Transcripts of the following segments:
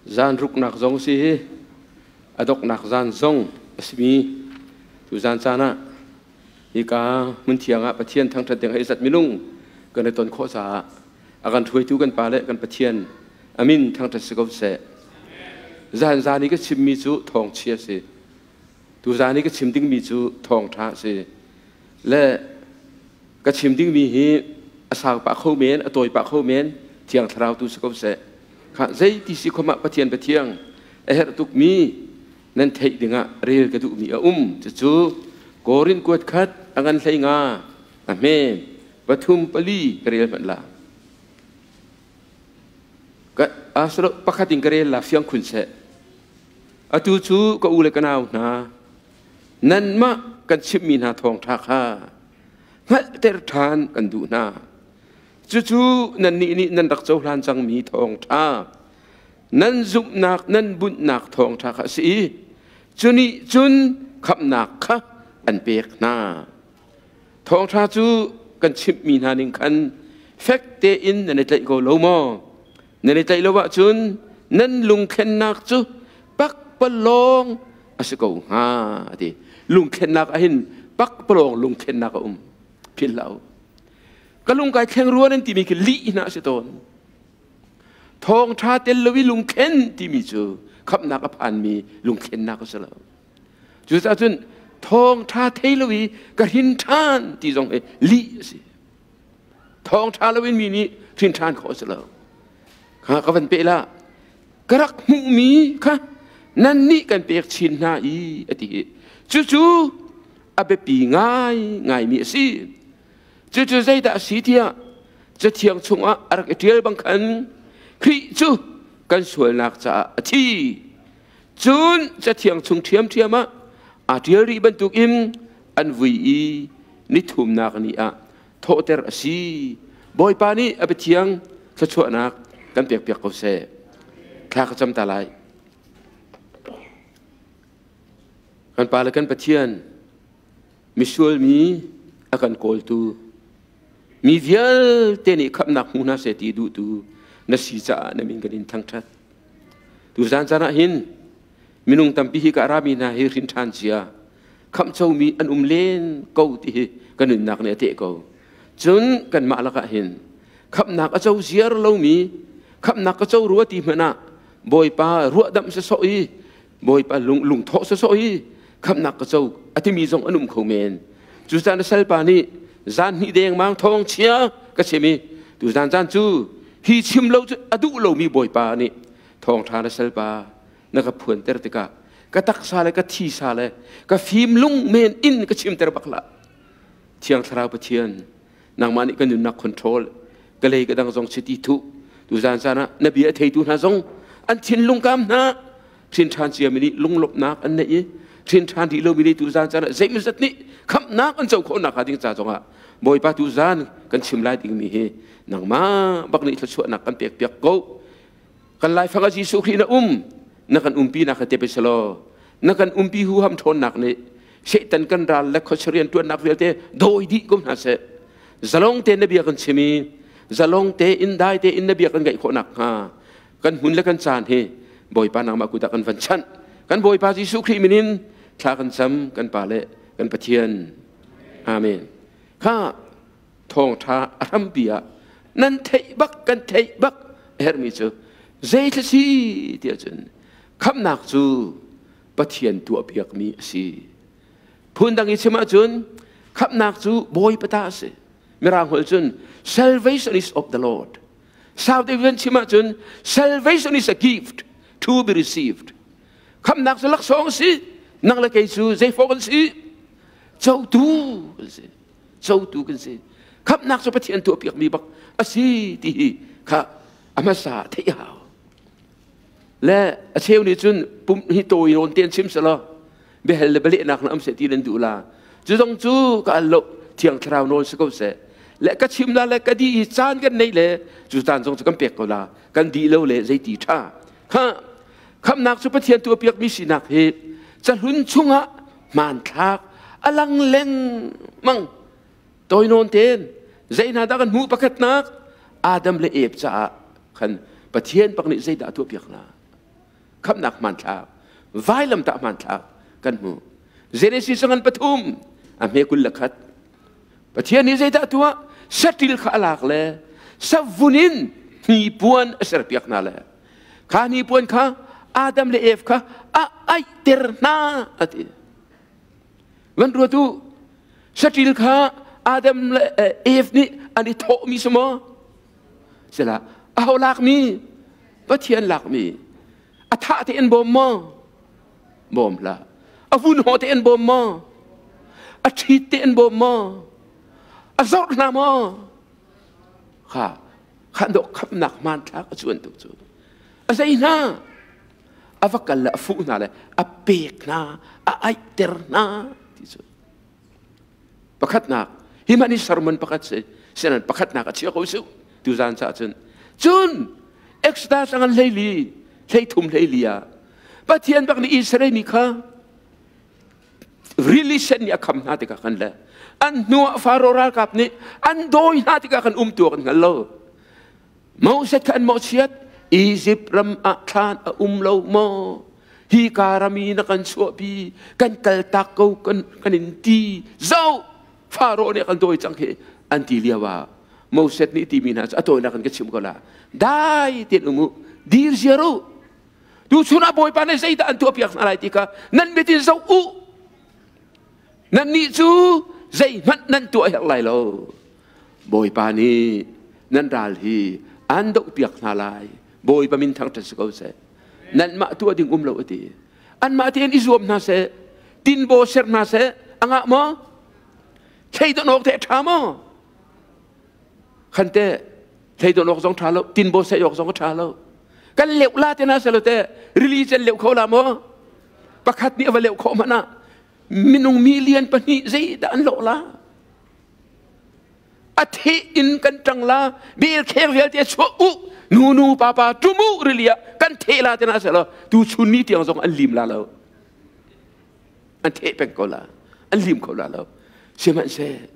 Zan ruknak zong si hi a doknak zan zong a simi tu zan caan ah hika hmun thiang ah Pathian thangṭhat ding hei zat minung kan i ton khawh caah a kan hruaitu kan pa le kan Pathian amin thangṭhat si ko seh. Zan zan i ka chimmi cu thawngchia si. Tu zan i ka chim dingmi cu thawngṭha si. Le ka chim dingmi hi a sau pah kho men, a tawi pah kho men, Thiang Thlarau tu si ko seh. Kha zei ti si khom ah Pathian Pathiang a herh tukmi nan theih dingah rel ka duhmi a um. Cucu Korin kuat khat a ngan hlei nga a hme pathum pali ka rel hmanh la. Ka asro pakhat in ka rel la fiang khun seh. Atu cu ka u le ka nau hna nanmah kan chimhmi hna thawngṭha kha hngalhter ṭhan kan duh hna. Cucu nannih nih nan rak cohlan cangmi thawngṭha, nan zumhnak nan bunhnak thawngṭha kha a si i cu nih cun khamhnak kha an pek hna. Thawngṭha cu kan chimhmi hna ning khan fek tein nan i tlaih ko lo maw? Nan i tlaih lo ahcun nan lungthlennak cu pakpalawng a si ko hnga a ti. Lungthlennak ahhin pakpalawng lungthlennak a um. Philh hlah u. Ka lung kai thleng rua nan timi khi lih hna a si tawn. Thawngṭha tel lo i lungthlen timi cu khamhnak a phanmi lungthlennak a si lo. Cucaah cun thawngṭha thei lo i ka hrin ṭhan ti zong hi lih a si. Thawngṭha loin mi nih hrin ṭhan khawh a si lo. Kha ka van peh la. Ka rak hmuhmi kha nannih kan pek chin hna i a ti. Cucu a biapi ngai ngaimi a si. Cucu zeidah a si tiah Cathiang chungah a rak i ṭial bang khan Khrih cu kan sualnak caah a thi. Cun Cathiang chung ṭhiamṭhiam ah aa ṭial rih bantukin an vui i nithumnak ni ah thawhter a si. Bawipa nih a biathiang thluachuahnak kan pekpiak ko seh. Thla ka cam ta lai. Kan Pa le kan Pathian, misual mi a kan kawltu, mi vialte nih khamhnak hmu hna seh ti duhtu na si caah na min kan in thangṭhat. Tuzan caan ah hin minung tampi hi ka rami hna hi hrin ṭhan cia khamhcomi an um len ko ti hi ka nunnak nih a teh ko. Cun kanmah lakah hin khamhnak a co ziar lomi khamhnak ka co rua ti hmanh ah Bawipa ruahdamh sawsawh i Bawipa lungthawh sawsawh i khamhnak ka co a timi zong an um kho men. Cucaah na salpa nih zan hnih dengmang thawng chia ka chim i tuzan caan cu hi chim lo cu a duh lomi Bawipa nih thawngṭha na salpa na ka phuanter tikah ka taksa le ka thisa le ka fim lung men in ka chimter bak hlah. Thiang Thlarau Pathian, nangmah nih ka nunnak control ka lei ka dang zong chiti thuh tuzan caan ah na bia a theitu hna zong an thinlung kam hna hrin ṭhan ciami nih lunglawmhnak an neih i hrin ṭhan rih lomi nih tuzan caan ah zeimawzat nih khamhnak an co khawh nakhnga ding ca zongah Bawipa tuzan kan chim lai dingmi hi nangmah bak nih thluachuahnak kan pek piak ko. Kan laifang ah Jesuh Khrih na um na kan umpi nak te pe selaw na kan umpi huham ṭhawnnak nih Satan kan ral le khuachia rianṭuannak vialte dawi dih ko hna seh. Zalong tein na bia kan chim i zalong tein dai tein na bia kan ngaih khawh nakhnga kan hmun le kan caan hi Bawipa nangmah kut ah kan van chanh. Kan Bawipa Jesuh Khrih min in thla kan cam kan Pa le kan Pathian. Amen. Kha thawngṭha a hrampi ah nan theih bak kan theih bak a herhmi cu zei si tiah cun khamhnak cu Pathian tuahpiakmi a si. Phundang i chim ahcun khamhnak cu Bawipa ta a si. Mirang holh cun salvation is of the Lord. South African chim ahcun salvation is a gift to be received. Khamhnak cu laksawng a si. Nang le kei cu zeifawk an si? Cotu kan si. Cotu kan si. Khamhnak cu Pathian tuahpiakmi bak a si ti hi kha a hmasa theih a hau. Le a cheu nih cun pum hi tawi rawn te an chim selaw biahal le bialehnak na am seh ti nan duh la. Cu zong cu ka al lo. Thiang Thlarau nawl si ko seh. Le ka chim la le ka di i caan kan neih le cu caan zong cu kan pek ko la. Kan di lo le zeiti ṭha. Kha khamnak cu Pathian tuahpiakmi sinak hi cahlun chungah hmanthlak a lang lengmang. Tawi nawn tein zei hna dah kan hmuh? Pakhatnak, Adam le Eve caah khan Pathian pak nih zeidah a tuahpiak hna? Khamnak hmanthlak, vailamtah hmanthlak kan hmu. Genesis ngan pathum a hme 21. Pathian nih zeidah tuah? Saṭil kha a lak le savun in hnipuan a serpiak hna le kha hnipuan kha Adam le Eve kha a aihter hna a ti. Van ruat u, saṭil kha Adam le Eve nih an i thawhmi si maw? Sila, aho lakmi? Pathian lakmi. A thah te in bawm maw? Bawm hlah. A vun haw te in bawm maw? A ṭhit te in bawm maw? A zorh hna maw? Kha, kha dawh khamnak hmanthlak a cuan tuk cu. A zei hna? A va kal le a fuh hna le a pek hna, a aihter hna ti cu. Pakhatnak, hi hmanh hi sermon pakhat si, sinan pakhatnak a chia ko su tuzan ca cun. Cun Exodus angan 14, 33 14 ah Pathian bak nih Israel mi kha rili sen nih a kham hna tikah kan le an hnuah Faro ralkap nih an dawi hna tikah kan um tu kan hngal lo. Moses kha an mawhchiat Egypt ram ah thlan a um lo maw? Hi ka ram i na kan chuahpi, kan kaltak ko kan, kan in ti. Zoh! Faro nih a kan dawi cang khi an ti lio ah Moses nih timi hna cu a tawinak in ka chim ko la. Dai tein um u, dir ziar u. Tuchun ah Bawipa nih zeidah an tuahpiak hna lai ti kha nan mit in zoh u. Nannih cu zeihmanh nan tuah herh lai lo. Bawipa nih nan ral hi an dohpiak hna lai. Bawipa min thangṭhat si ko seh. Nanmah tuah ding um lo a ti. Anmah tein i zuam hna seh. Tinbaw ser hna seh. A ngah maw? Thleidon awk teh ṭha maw? Khan te thleidon awk zong ṭha lo, tinbaw seh awk zong a ṭha lo. Kan leuh la te na selo te rili cen leuh kho la maw? Pakhat nih a va leuh khawh hmanh ah minung million pahnih zeidah an lawh la? A theh in kan ṭang la, bel kheng vialte chuah u, nu nu pa pa ṭum u rili ah kan theh la te na selo tu chun ni tiang zong an lim la lo. An theh peng ko la, an lim kho la lo. Sihmanhseh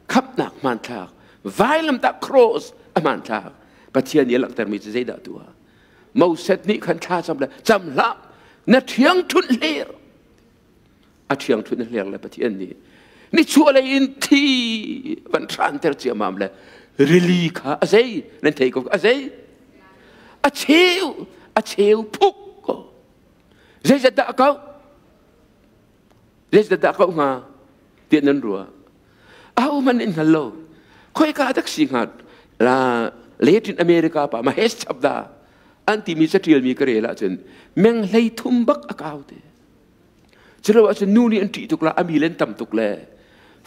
khamhnak hmanthlak, vailamtah cross a hmanthlak Pathian nih a langhtermi cu zeidah tuah? Moses nih khan thla cam le cam hlah na ṭhiang ṭhunh hler a ṭhiang ṭhunh hler le Pathian nih nichuah lei in thi van hranter ciamam le rili kha a zei nan thei ko a zei a cheu a cheu phuk ko zeizat dah a kau zeizat dah a kau hnga tiah nan ruah aho hmanh in hngal lo khoika dak si hnga la Latin America pa Mahesh Chabda an timi catialmi ka rel ahcun meng 33 bak a kau te culo ahcun nu nih an ṭih tuk la a mi len tam tuk le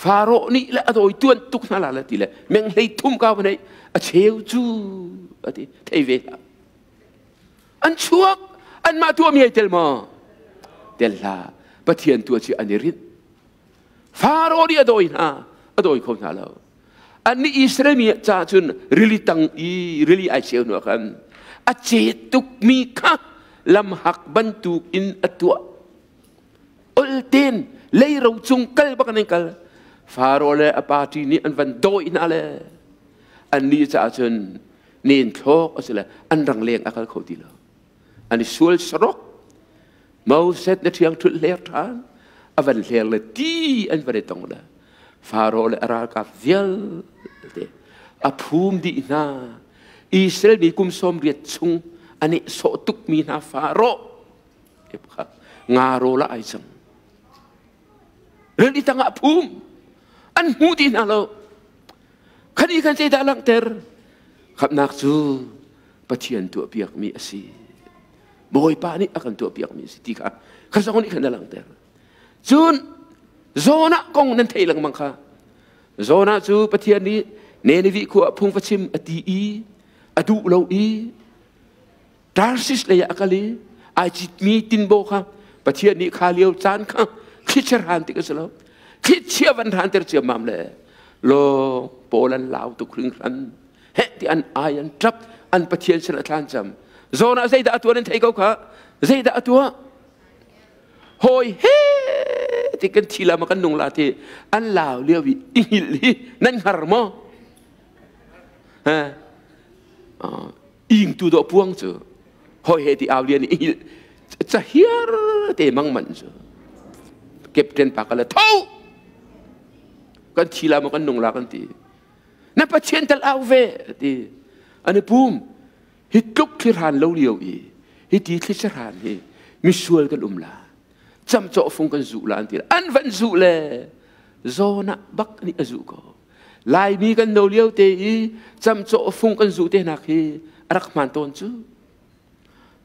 Faro nih le a dawi tuan tuk hna la le ti le meng 33 kau nei a cheu cu a ti thei ve hlah an chuak anmah tuahmi ai tel maw tel hlah Pathian tu cu an i rinh Faro nih a dawi hna, a dawi kho hna lo. Annih Israel mi ca cun rili tang i rili ai cheu hnu ah khan a ce tukmi kha lamhak bantuk in a tuah. Olten leiro cung kal bak an kal. Faro le a party nih an van dawi hna le annih caah cun nen thlok a si le an rang leng a kal kho ti lo. An i sual sarok Moses na ṭhiang ṭhulh hler ṭhan a van hler le ti an van i tong le Faro le a ralkap vialte a phum dih hna Israel mi kum 80 chung an i sawh tukmi hna Faro kha nga rawl ah ai cang rili tangah phum an hmu ti hna lo khani khan zeidah langhter khamnak cu Pathian tuahpiakmi a si Bawipa nih a kan tuahpiakmi a si ti kha kha zong nih khan a langhter. Cun Jonah kong nan theih lengmang kha. Jonah cu Pathian nih Nineveh khua phung va chim a ti i a duh lo i Tarsis lei ah a kal i ai citmi tinbaw kha Pathian nih kha lio caan kha thlichia hran tik a si lo. Thlichia van hranter ciammam le lawng pawl an lau tuk hringhran. Heh ti an ai an ṭap an Pathian sin a thlan cam. Jonah zeidah a tuah nan thei ko kha? Zeidah a tuah? Hawi he ti kan thi la ma kan nung la ti an lau lio i i hngilh hi nan hngar maw? Ha? Ing tu dawh puang cu hawi he ti au lian i hngilh Cahiar te mang man cu. Captain pa ka le tho! Kan thi la maw kan nung la kan ti. Na Pathian tal au ve ti. An i pum. Hi tluk thli lo lio i hi ti thli hran hi misual kan um la. Camcawh fung kan zuh la an ti. An van zuh le zawn ah bak nih a zuh ko. Laimi kan no lio te i camcawh fung kan zuh te nak hi a rak hmaan tawn cu.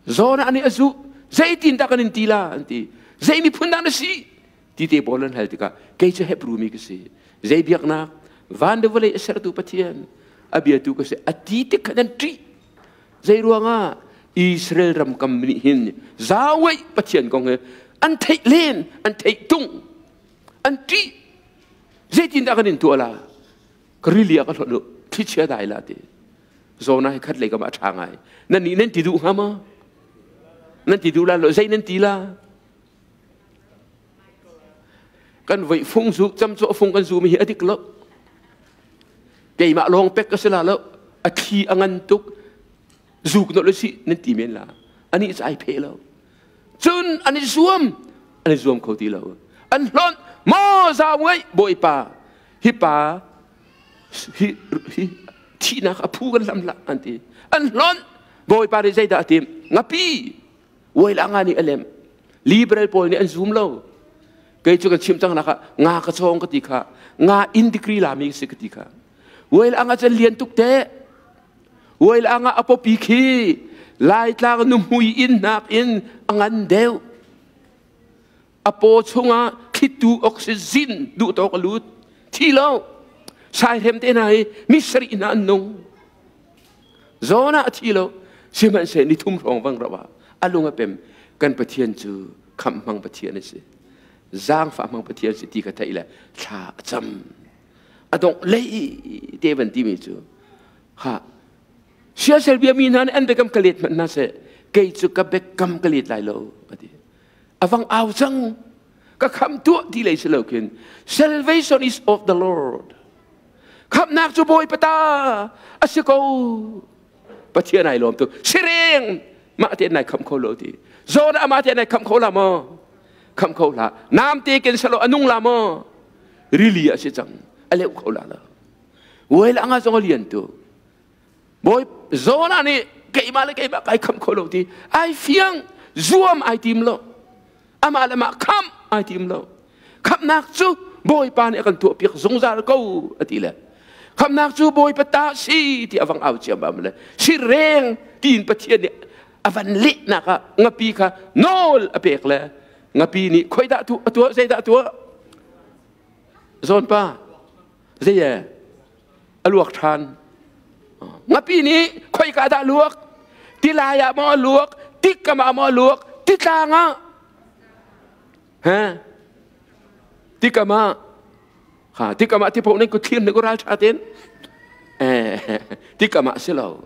Zawn ah nih a zuh. Zeitin dah kan in ti la an ti. Zei miphun dah na si? Ti te pawl an hal tikah kei cu Hebrew mi ka si. Zei biaknak? Van le vawlei a sertu Pathian a biatu ka si. A ti tik khan an ṭih. Zei ruangah Israel ram kam nih hin Yahweh Pathian kong hi an theih len, an theih tung, an ṭih. Zeitindah kan in tuah la? Ka rili ah ka hlonh u, thlichia dai la ti. Zona hi khat lei kam ah a ṭha ngai. Nan nih nan ti duh hnga ma? Nan ti duh la lo, zei nan ti la? Kan voi fung zu, camcawh fung kan zu mi hi a dik lo. Keimah lawng pek ka si la lo, a thli a ngan tuk, zuk no le si nan ti men la. Ani cu ai phe lo. Cun an i zuam, an i zuam kho ti lo. An hlonh, maw zau ngai Bawipa, hi pa hi hi thihnak a phu kan hlam hlah an ti. An hlonh, Bawipa nih zeidah a tim? Ngapi Uaila nga nih a lem. Liberal pawl nih an zum lo. Kei cu kan chim cang nak ah nga ka chawng ka ti kha nga in degree la mi si ka ti kha. Uaila nga cun lian tuk te. Uaila nga a popi khi Laitlang nuhmui in nak in a ngan deuh. A paw chungah thlitu oxygen duh tawk a lut. Thi lo. Saihrem te hna hi mi sarih hna an nung. Zawn ah a thi lo. Sihmanhsehlaw ni thum hrawng vang rauh ah a lung a pem. Kan Pathian cu khamh hmang Pathian a si. Zaangfah hmang Pathian si ti kha theih le thla a cam. A dongh lei te van timi cu ha siasel bia mi hna nih an biakam ka let hmanh hna seh kei cu ka biakam ka let lai lo a ti. A vang au cang. Ka khamh tuah ti lei si lo khin salvation is of the Lord. Khamhnak cu Bawipa ta a si ko. Pathian ai lawm tuk. Sireng mah te nai khamh kho lo ti. Zawn ah mah te nai khamh kho la maw? Khamh kho hlah. Nam te ken salo a nung la maw? Rili a si cang. A leuh kho la lo. Wai la nga zong a lian tu. Bawi Zona nih keimah le keimah kai khamh kho lo ti. Ai fiang zuam ai tim lo. Amah le mah khamh ai tim lo. Khamhnak cu Bawipa nih a kan tuahpiak zungzal ko a ti le khamhnak cu Bawipa ta si ti a vang au ciammam le si reng tiin Pathian nih a van lehnak ah ngapi kha nawl a pek le ngapi nih khoi dah tu a tuah zeidah tuah zawn pa zei e a luak ṭhan ngapi nih khoika dah luak tilai ah maw a luak tikam ah maw a luak titlang ah he tikam ah ha tikam ah ti paoh nan ku thlir ne ku ral ṭha ten eh tikam ah si lo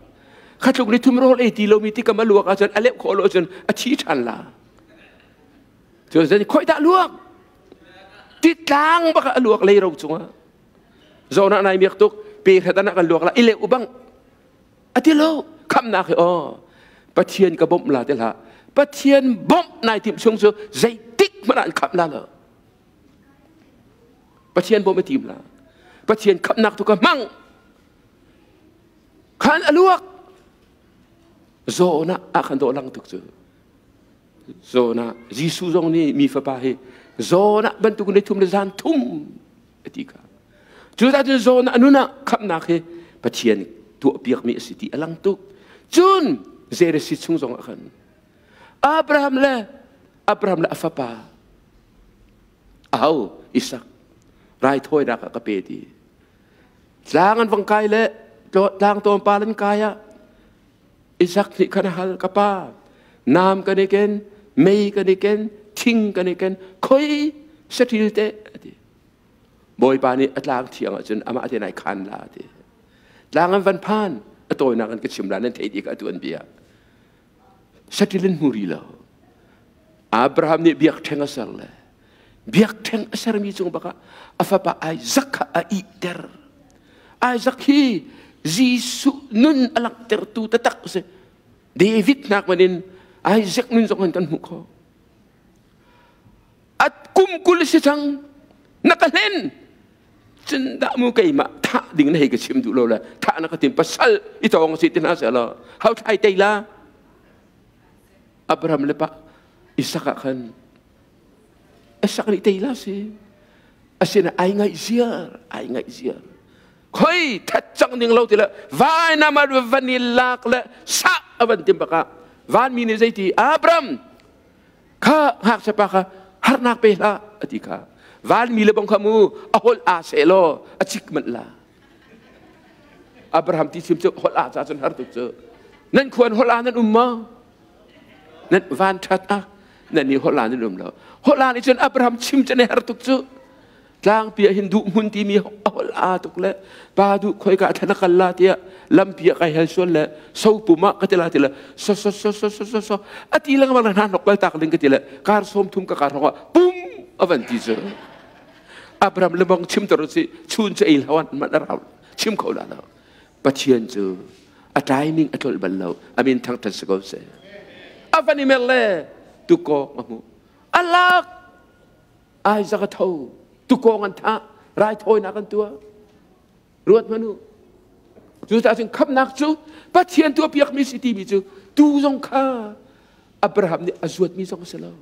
khatluk ni thum rawl ei ti lomi tikam a luak ahcun a leuh khawh lo ahcun a thi ṭhan la cu khoi dah luak titlang bak a luak lei ro cungah Jonah nai miak tuk pe hrat anak kan luak la ile ubang ati lo khamnak hi o Pathian ka bawmh la te hlah Pathian bawmh nai tim chung cu zeitik hmanh an khamh la lo Pathian bawmh a tim la Pathian khamhnak tu ka hmang khan a luak Jonah ah khan dawh lang tuk cu Jonah Jesuh zong nih mi fapa hi Jonah bantuk ni thum le zan thum a ti kha cu cun Jonah nun ah khamhnak hi Pathian tuahpiakmi a si ti a lang tuk cun Jeresi chung zong ah khan Abraham le Abraham le a fapa aho Isak raithawinak ah ka pe ti tlang an vang kai le tlang tlawmpal an kai ah Isak nih khan a hal ka pa nam kan i ken mei kan i ken thing kan i ken khoi saṭil te a ti Bawipa nih a tlang thiang ahcun amah te nai khan la ti tlang an van phan a tawinak an ka chim la nan theih dih ka tuan bia saṭil in hmu ri lo Abraham nih biakṭheng a ser le biakṭheng a sermi cung bakah a fapa Isaac kha a ihter Isaac hi Jesuh nun a langhtertu taktak a si David hnak in Isaac nun zong in kan hmuh khawh. At kum 20 si cang na ka hlen cun dah mu keimah thah ding na hei ka chim duh lo le thah na ka tim pasal i tawng si ti hna seh law hau thlai tei la. Abraham le pa Isak ah khan Isak nih tei la si asina ai ngaih ziar, ai ngaih ziar. Khoi that cang ding lo ti le vainam a van i lak le sa a van tim baka vanmi nih zeiti? Abraham, kha ngakchia pa kha harnak pe hlah, ati kha. Vanmi le bong kha mu a holh a se law a chik manh la. Abraham ti chim cu holh a ca cun har tuk cu. Nan khuan holh a nan um maw? Nan van that a nan ni holh a nan um lo. Holh a nih cun Abraham chim cu ne har tuk cu. Tlangpi ah hin duh hmun timi a holh a tuk le pa duh khoi ka thana kal la tiah lampi ah kai hel sual le so pum ah ka ti la ti le so so so so so so so ati lengmang na hna nok kal tak ding ka ti le kar som thum ka kar hong pum avan ti cu. Abraham le bang chim tar si chun chu ei lawan man arau chim kho la lo. Pathian cu a timing a tlol bal lo. Amin thang than se ko se. Avan email le tu ko amu alak Isaac a tho, tukawng an thah, raithawinak an tuah. Ruat hmanh u. Cucaah cun khamhnak cu Pathian tuahpiakmi si timi cu tu zong kha Abraham nih a zuatmi zong a si lo.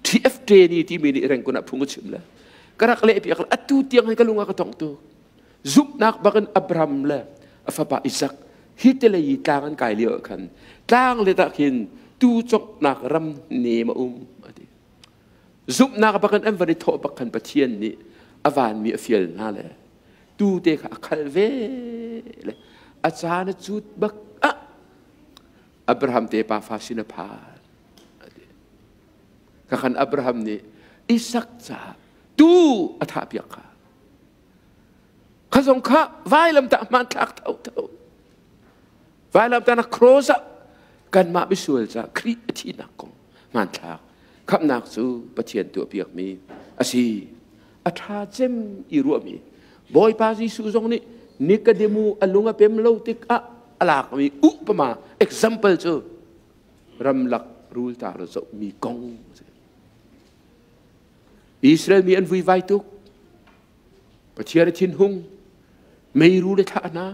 TFJ ni timi nih rengkun ah phung a chim le ka rak leh piak. Atu tiang hi ka lung a ka tong tu. Zumhnak bakin Abraham le a fapa Isaac hi te lei tlang an kai lio ah khan tlang let ah khin tu cawknak ram nem a um ati. Zumhnak bakin an van i thawh bak khan Pathian nih a vanmi a fial hna le tu te kha a khal ve le a caan a cut bak ah Abraham te pa fa sin a phan. Ka khan Abraham nih Isak caah tu a thah piak kha. Kha zong kha vailam tah hmanthlak tho tho. Vailam tah na cross ah kanmah misual ca Khrih a thihnak kong hmanthlak. Khamhnak cu Pathian tuahpiakmi a si. A ṭha cem i ruahmi Bawipa Jesuh zong nih Nikodemu a lung a pem lo tikah a lakmi upama example cu ramlak rul tar zohmi kong a si. Israel mi an vuivai tuk. Pathian a thinhung. Meirul a thlah hna.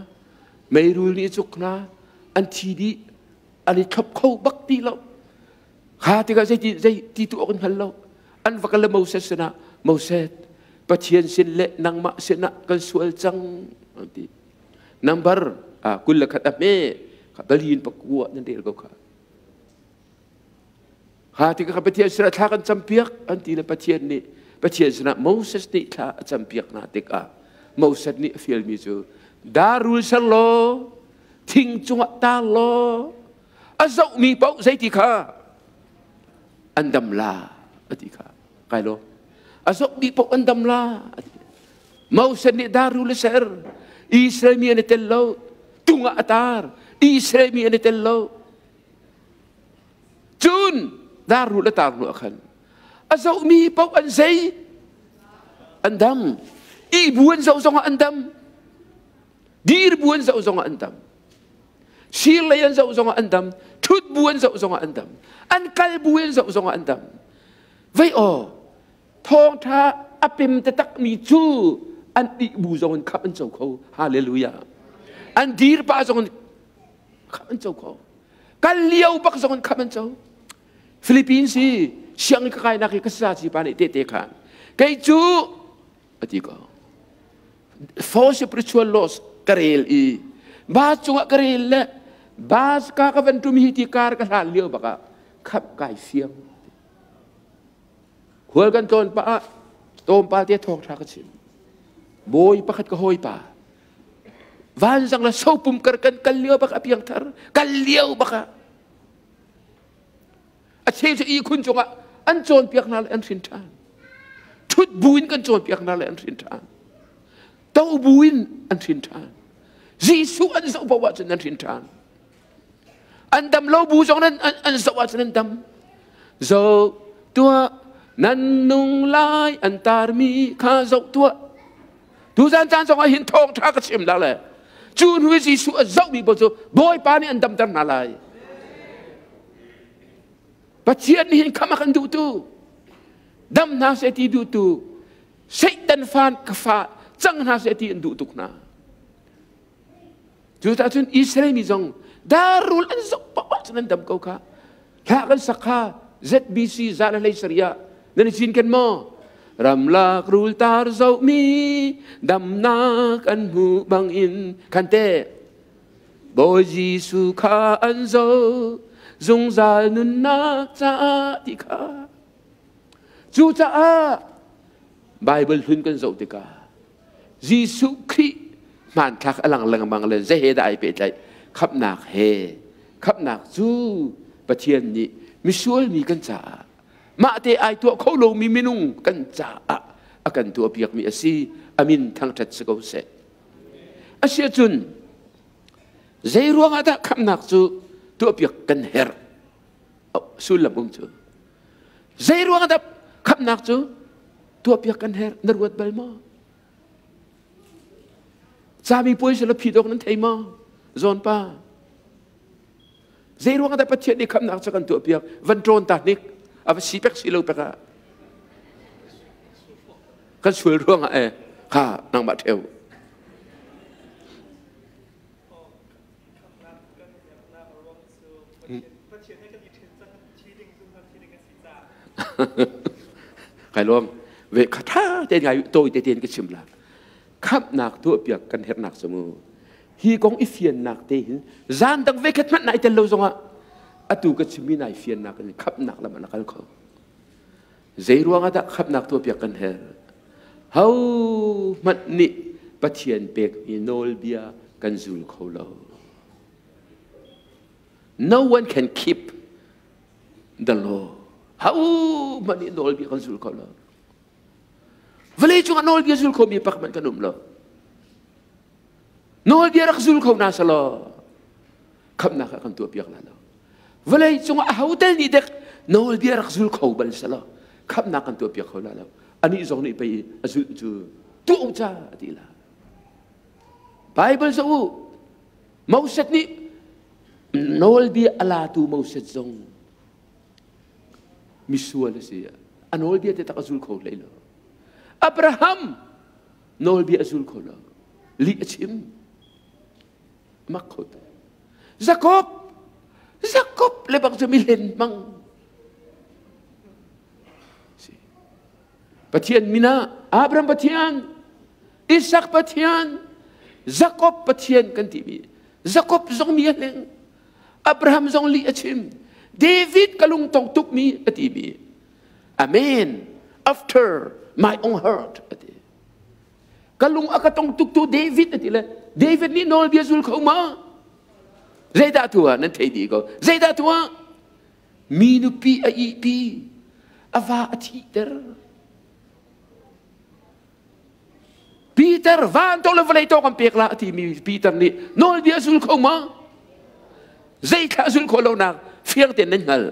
Meirul nih a cuk hna. An thi dih. An i thlop kho bak ti lo. Kha tikah zei zei ti tu awk an hngal lo. An va kal le Moses sinah, Moses, Pathian sin le nangmah sinah kan sual cang, an ti. Number 21 a hme kha balin pakua nan rel ko kha. Kha tikah Pathian sinah thla kan campiak an ti le Pathian nih Pathian sinah Moses nih thla a campiak hna tikah Moses nih a fialmi cu darul ser law thing cungah tar law a zohmi paoh zeiti kha an dam la a ti kha. Kai lo a zohmi paoh an dam la a ti. Moses nih darul a ser. Israel mi an i tel lo. Tungah a tar. Israel mi an i tel lo. Cun darul a tar hnu ah khan a zohmi paoh an zei an dam. Ihbu an zoh zongah an dam. Dir bu an zoh zongah an dam. Sir lei an zoh zongah an dam. Ṭhut bu an zoh zongah an dam. An kal bu an zoh zongah an dam. Vei aw, thawngṭha a pem takmi cu an ih bu zong in khamh an co kho. Hallelujah. An dir pah zong in khamh an co kho. Kal lio bak zong in khamh an co. Philippines hi sianginn ka kainak hi ka sa ci pa nih tehte khan kei cu a ti ko. For spiritual loss ka rel i bus cungah ka rel le bus ka ka van tum hi ti kar ka hlan lio bak ah khamh kai fiang. Khual kan tlawn pah ah tlawmpal te thawngṭha ka chim. Bawi pakhat ka hawipa vanzang le sopum kar kan kal lio bak a piangthar kal lio bak ah a cheu cu ihkhun cungah an cawnpiak hna le an hrin ṭhan. Ṭhut bu in kan cawnpiak hna le an hrin ṭhan. To bu in an hrin ṭhan. Jesuh an zoh paoh ahcun an hrin ṭhan. An dam lo bu zong an zoh ahcun an dam. Zoh tuah, nan nung lai an tarmi kha zoh tuah. Tuzan caan zong ah hin thawngṭha ka chim la le cu hnu i Jesuh a zohmi paoh cu Bawipa nih an damter hna lai. Pathian nih hin kham a kan duhtu, dam hna seh ti duhtu, Satan fan ka fa cang hna seh ti an duh tuk hna. Cucaah cun Israel mi zong darul an zoh paoh cun an dam ko kha. Hla kan sak kha ZBC za le hlei sarih ah nan i cinken maw? Ramlak rul tar zohmi damnak an hmu bangin khan te Bawi Jesuh kha an zoh zungzal nunnak caah ti kha. Cucaah Bible hlun kan zoh tikah Jesuh Khrih hmanthlak a lang lengmang le zei he dah ai pehtlaih? Khamhnak he. Khamhnak cu Pathian nih misual mi kan caah mahte ai tuah kho lomi minung kan caah a kan tuahpiakmi a si. Amin thangṭhat si ko seh. Asiahcun zei ruangah dah khamhnak cu tuahpiak kan herh? Sullam um cu. Zei ruangah dah khamhnak cu tuahpiak kan herh? Na ruat bal maw? Cami puai sila phi dawk nan thei maw? Zawn pa. Zei ruangah dah Pathian nih khamhnak cu kan tuahpiak? Van ṭawn ta hnik. A va si pek si lo pek ah. Kan sual ruangah eh kha nangmah ṭheu. Kai lawm. Ve kha tha te ngai tawi te tein ka chim la. Khamhnak tuahpiak kan herhnak cu mu. Hi kong i fiannak te hin zan dang ve khat hmanh nai tel lo zongah atu ka chimmi nai fiannak in khamhnak lam ah na kal kho. Zei ruangah dah khamhnak tuahpiak kan herh? Ho hmanh nih Pathian pekmi nawlbia kan zul kho lo. No one can keep the law. Ho hmanh nih nawlbia kan zul kho lo. Vawlei cungah nawlbia zul khomi pak hmanh kan um lo. Nawlbia rak zul kho hna selaw khamhnak ah kan tuahpiak la lo. Vawlei cungah aho tel nih dek nawlbia rak zul kho bal selaw khamhnak kan tuahpiak kho la lo. Anih zong nih pei a zulh cu tuah u ca a ti la. Bible zoh u. Moses nih nawlbia a latu Moses zong misual a si. A nawlbia te tak a zul kho hlei lo. Abraham nawlbia a zul kho lo. Lih a chim. Mak kho tu. Jacob Jacob le bang cu mi hlen hmang. Pathian min ah Abraham Pathian, Isak Pathian, Jacob Pathian kan timi. Jacob zong mi a hleng. Abraham zong lih a chim. David ka lungtong tukmi a timi. Amen. After my own heart a ti. Ka lung a ka tong tuk tu David a ti le David nih nawlbia zul kho ma? Zeidah tu ah nan thei dih ko. Zeidah tu ah? Mi nupi a ihpi, a va a thihter. Peter van to le vawlei to kan pek la a timi Peter nih nawlbia zul kho ma? Zeithla zul khawh lonak fiang tein nan hngal.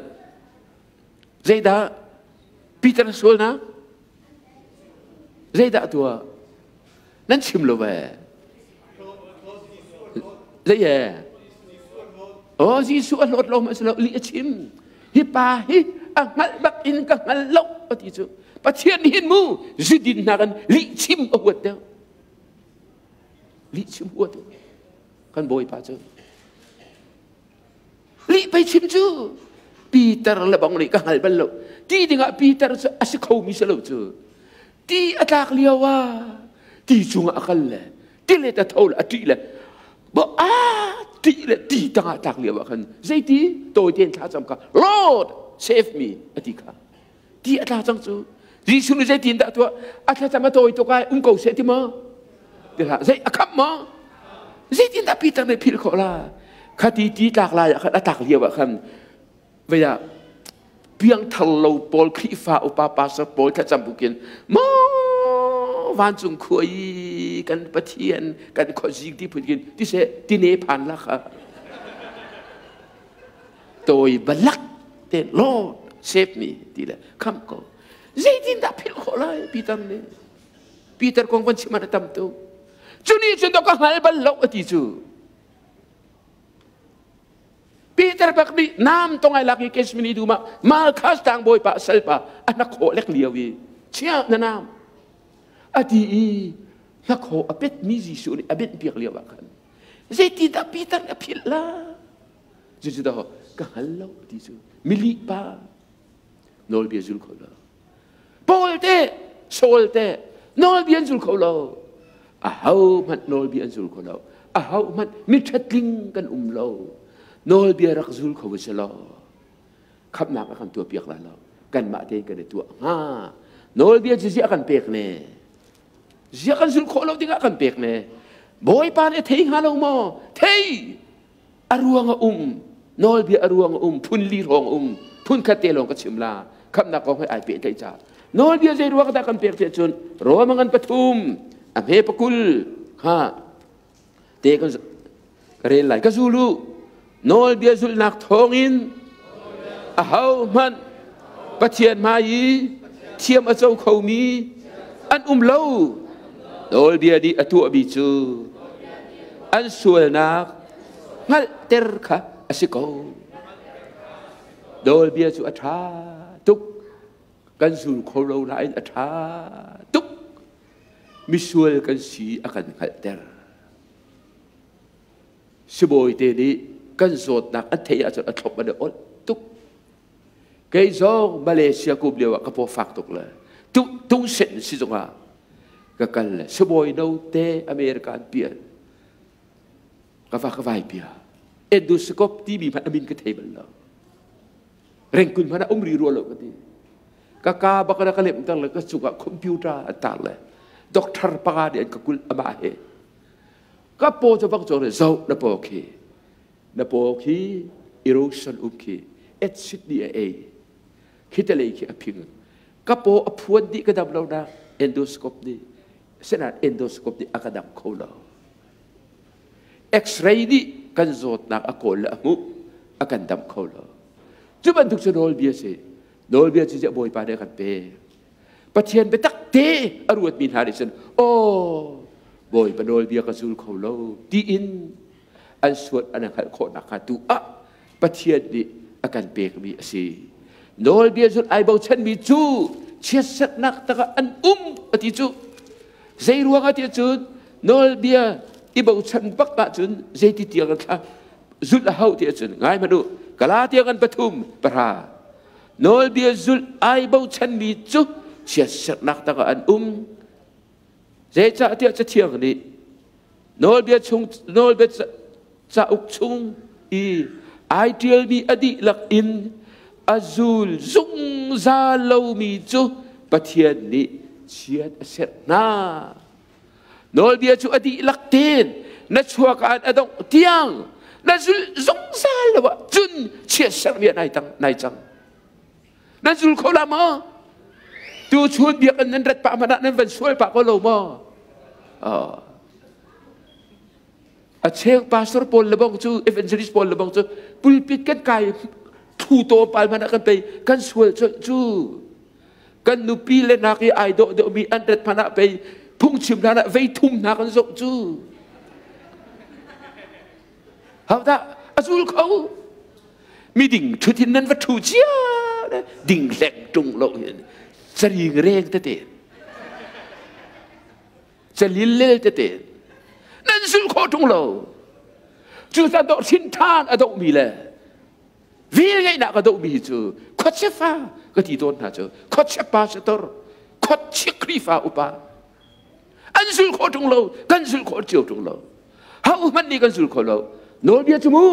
Zeidah Peter sualnak? Zeidah tuah? Nan chim lo ve. Zei he? Oh, Jesuh a hlawt lo ma lo li a chim. Hi pa hi a hngalh bak in ka hngal lo a ti cu. Pathian hin mu zudin hna kan lih chim a huat deuh. Lih chim huat kan bawipa cu. Lih pei chim cu Peter le bang nih ka hngal bal lo. Ti dingah Peter cu a si khomi si lo cu. Ti a tlak lio ah ti cungah a kal le tilet a tho le a ṭih le bo a ṭih le ti tangah tlak lio ah khan zeiti tawi tein thla cam kha Lord save me a ti kha ti a tla cang cu Jesuh nih zeitin dah tuah a thlacam a tawi tuk ai um ko seh ti maw ti hlah zei a khamh maw zeitin dah Peter nih philh khawh la kha ti ti tlak lai ah khan a tlak lio ah khan vei ah piangthar lo pawl Khrihfa upa pastor pawl thlacam bukin maw vancung khua i kan Pathian kan khuazing ti phun kin ti seh tine phan la kha tawi balak te Lord save me ti le kham ko zeitin dah philh khawh lai Peter nih Peter kong van chim a tam tu cu ni cun ka hngal bal lo a ti cu. Peter bak nih nam tong ai lak i Gethsemane dum ah Malchus tang bawipa salpa a hnakhaw lek lio i chia na nam a ti i hnakhaw a petmi Jesuh nih a benh piak lio ah khan zeitindah Peter a philh la? Cucu dah ka hngal lo ti cu milih pa nawlbia zul kho lo. Paul te Saul te nawlbia an zul kho lo. Aho hmanh nawlbia an zul kho lo. Aho hmanh miṭhatling kan um lo. Nawlbia rak zul kho si law khamhnak a kan tuahpiak lai lo. Kanmah tein kan i tuah hnga. Nawlbia cu ziah kan pek ne? Ziah kan zulh khawh lo dingah kan pek ne? Bawipa nih a thei hnga lo maw? Thei! A ruang a um. Nawlbia a ruang a um. Phun li hrawng a um. Phun khat te lawng ka chim la. Khamhnak kong he ai pehtlaih ca. Nawlbia zei ruang dah kan pek tiah cun Roma ngan pathum a hme pakul kha te kan ka rel lai. Ka zul u. Nawlbia zulhnak thawngin ahohmanh Pathian hmai i thiam a co khomi an um lo. Nawlbia nih a tuahmi cu an sualnak hngalhter kha a si ko. Nawlbia cu a ṭha tuk. Kan zul kho lo nain a ṭha tuk. Misual kan si a kan hngalhter. Sibawi te nih kan zawtnak an theih ahcun a thlop an i awlh tuk. Kei zong Malaysia kum lio ah ka paw fak tuk le tung sen si zongah ka kal le sibawi no te America an pian ka va ka vai pia endoscope timi hmanh amin ka thei bal lo rengkun hmanh ah um ri rua lo ka ti ka ka bak ka lem tang le ka cungah computer an tar le doctor panga nih an ka kulh amah he Ka paw cu bak cawng zoh na paw khi na paw khi erosion um khi acid nih a ei khi te lei khi a phing ka paw a phuan dih ka dam lo nak endoscope nih senain endoscope nih a ka dam kho lo x-ray nih kan zawtnak a kawl le a hmuh a kan dam kho lo cu bantuk cu nawlbia si nawlbia cu bawipa nih a kan pek Pathian biatak te a ruatmi hna nih cun aw Bawipa nawlbia ka zul kho lo tiin an sual an hngalh khawh nakhnga tu ah Pathian nih a kan pekmi a si. Nawlbia zulh ai bochanmi cu chiatserhnak takah an um a ti cu. Zei ruangah tiah cun nawlbia i bochan bak ahcun zeiti tiang an thla zulh a hau tiah cun ngai hmanh u Galatia kan pathum pahra Nawlbia zulh ai bochanmi cu chiatserhnak tangah an um. Zeicahtiah Cathiang nih nawlbia chung nawlbia cauk chung i ai ṭialmi a dihlak in a zul zungzal lomi cu Pathian nih chiat a serh hna. Nawlbia cu a dihlak tein na chuak ah a dongh tiang na zulh zungzal lo ah cun chiatserhmi ah nai cang. Na zul kho la maw? Tu chun biakinn nan rat pah hmanh ah nan van sual pah ko lo maw? A cheu pastor pawl le bang cu evangelist pawl le bang cu pulpit kan kai thu to pal hmanh ah kan pei kan sual colh cu. Kan nupi le nak i ai dawh deuhmi an rat hmanh ah pei phungchim hlan ah vei thum hna kan zoh cu. Haudah a zul kho. Miding ṭhut in nan va ṭhu cia ding hleng ṭung lo hin caring reng tete calil lel tete nan zul khawh ṭung lo. Cu ta dawh hrin ṭhan a dohmi le Vel ngeihnak a dohmi hi cu khuachia fa ka ti tawn hna cu khuachia pastor khuachia Khrihfa upa an zul khawh ṭung lo kan zul khawh cio ṭung lo ho hmanh nih kan zul kho lo nawlbia cu mu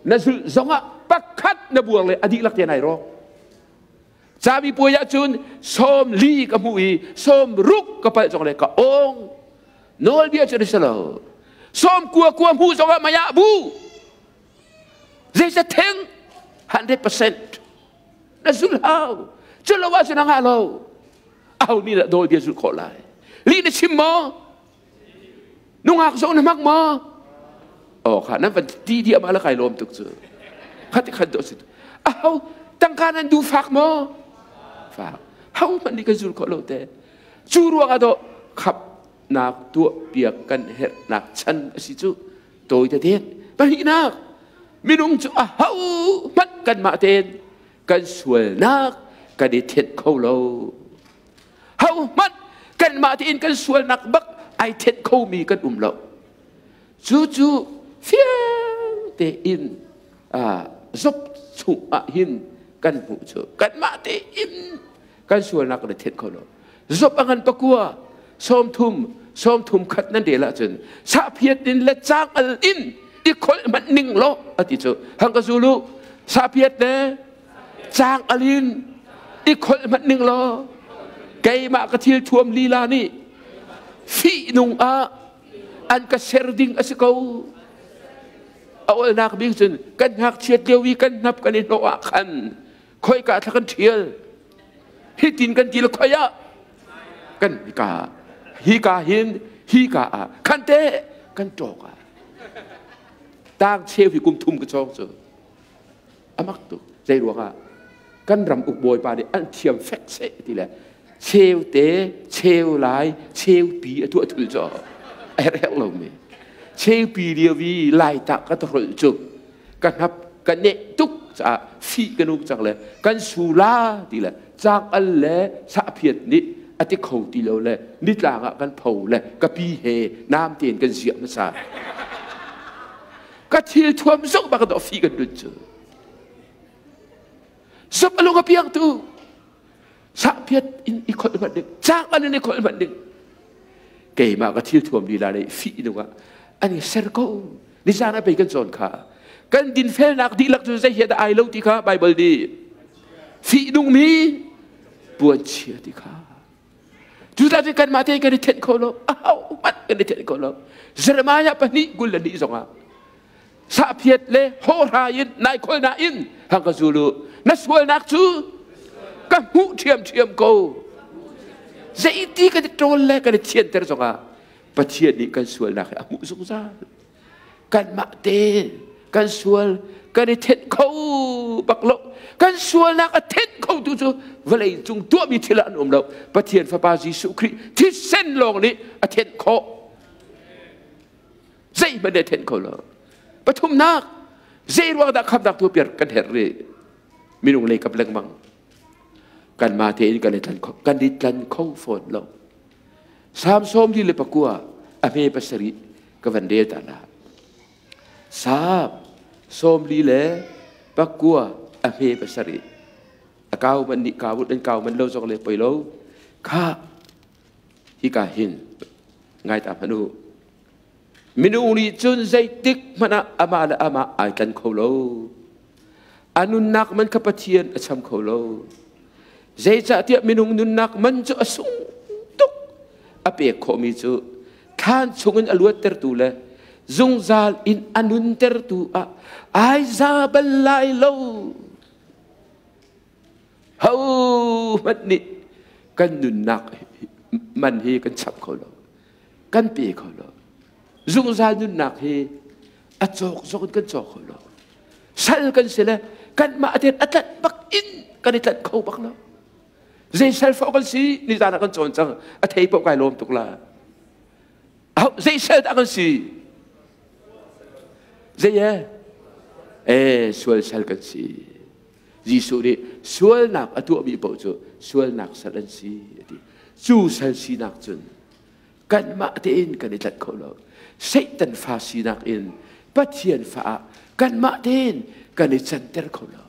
na zulh zongah pakhat na buar le a dihlak te nai rawk cabi puai ah cun sawm li ka hmuh i sawm ruk ka palh zong le ka ong nawlbia cu na si lo sawm kua kua hmuh zongah maya bu Zeizat theng 100% na zul hau. Cu lo ahcun a ngah lo. Aho nih dah dawi bia zulh khawh lai? Lih na chim maw? Nungak zong na hmang maw? Oh kha nan van ti diam ah la kai lawm tuk cu. Khat khat do si. Aho tangka nan du fak maw? Fak. Ho hmanh nih kan zul khawh lo te. Cu ruang ah dawh khap nak tuah piak kan herhnak chan a si cu. Tawi tete. Pahnihnak. Minung cu a ho hmanh kanmah tein kan sualnak kan i thenh kho lo. Ho hmanh kanmah tein kan sualnak bak ai thenh khomi kan um lo. Cucu fiang tein zop chung ah hin kan hmuh cu kanmah tein kan sualnak kan i thenh kho lo. Zop a ngan pakua 30 31 nan rel ahcun sahphiat in le cang-al in i kholh hmanh ning law a ti cu. Hang ka zulu sahphiat le cang-al in i kholh hmanh ning law keimah ka thil thuam lila nih fihnung ah an ka ser ding a si ko. A olnak bik cun kan ngakchiat lio i kan hnap kan i hnawh ah khan khoika thla kan ṭhial, hitin kan ti le khoi ah kan hika hika hin hika ah khan te kan ṭawk ah tang cheu hi kum thum ka cawng cu amak tuk. Zei ruangah kan ram uk bawipa nih an thiam fek seh ti le cheu te cheu lai cheu pi a tuah thul cu a herh herh lo mi cheu pi lio i lai tak ka throl cu ka hnap ka neh tuk caah fih kan uk cang le kan su la ti le cang al le sahphiat nih a ti kho ti lo le nitlang ah kan pho le ka pi he nam tein kan ziah hmasa ka thil thuam zong bak dawh fi kan dun cu sop alung a piang tu sahphiat in i kholh hmanh ding cang al in i kholh hmanh ding keimah ka thil thuam lila le fi nung ah an i ser ko. Nizan ah pei kan cawn kha. Kan dinfelnak dihlak cu zei he dah ai lo ti kha Baibal nih fihnungmi puanchia ti kha. Cucaah cun kanmah tein kan i thenh kho lo, ahohmanh kan i thenh kho lo. Jeremiah 2:22 zongah sahphiat le hawhra in nai kholnak in hang ka zul u. Na sualnak cu ka hmuh ṭhiamṭhiam ko. Zeiti kan i ṭawl le kan i thianter zongah Pathian nih kan sualnak hi a hmuh zungzal. Kanmah te kan sual kan i thenh kho bak lo. Kan sualnak a thenh kho tu cu vawlei cung tuahmi thil ah an um lo. Pathian Fapa Jesuh Khrih thisen lawng nih a thenh khawh. Zeihmanh a thenh kho lo. Pathumnak, zei ruang dah khamnak tu piar kan herh rih? Minung lei kap lengmang. Kanmah tein kan i tlan kho, kan i tlan kho fawn lo. Salm 49 a hme 7 ka van rel ta la. Salm 49 a hme 7. A kau man nih kau an kau man lo zong le poi lo. Kha hika hin ngai ta hmanh u. Minung nih cun zeitik hmanh ah amah le amah ai tlan kho lo. A nunnak man kha Pathian a cham kho lo. Zeicahtiah minung nunnak man cu a sung tuk. A pek khawhmi cu thlan chungin a luattertu le zungzal in a nuntertu ah ai za bal lai lo. Hohmanh nih kan nunnak man hi kan chap kho lo. Kan pe kho lo. Zungzal nunnak hi a cawk zong in kan cawk kho lo. Sal kan si le kanmah tein a tlanh bak in kan i tlanh kho bak lo. Zei sal fawh kan si ni zan ah kan cawn cang a thei paoh kai lawm tuk la. Zei sal dah kan si? Zei e? E sual sal kan si. Jesuh nih sualnak a tuahmi paoh cu sualnak sal an si a ti. Cu sal sinak cun kanmah tein kan i tlanh kho lo. Satan fa sinak in Pathian fa ah kanmah tein kan i canter kho lo.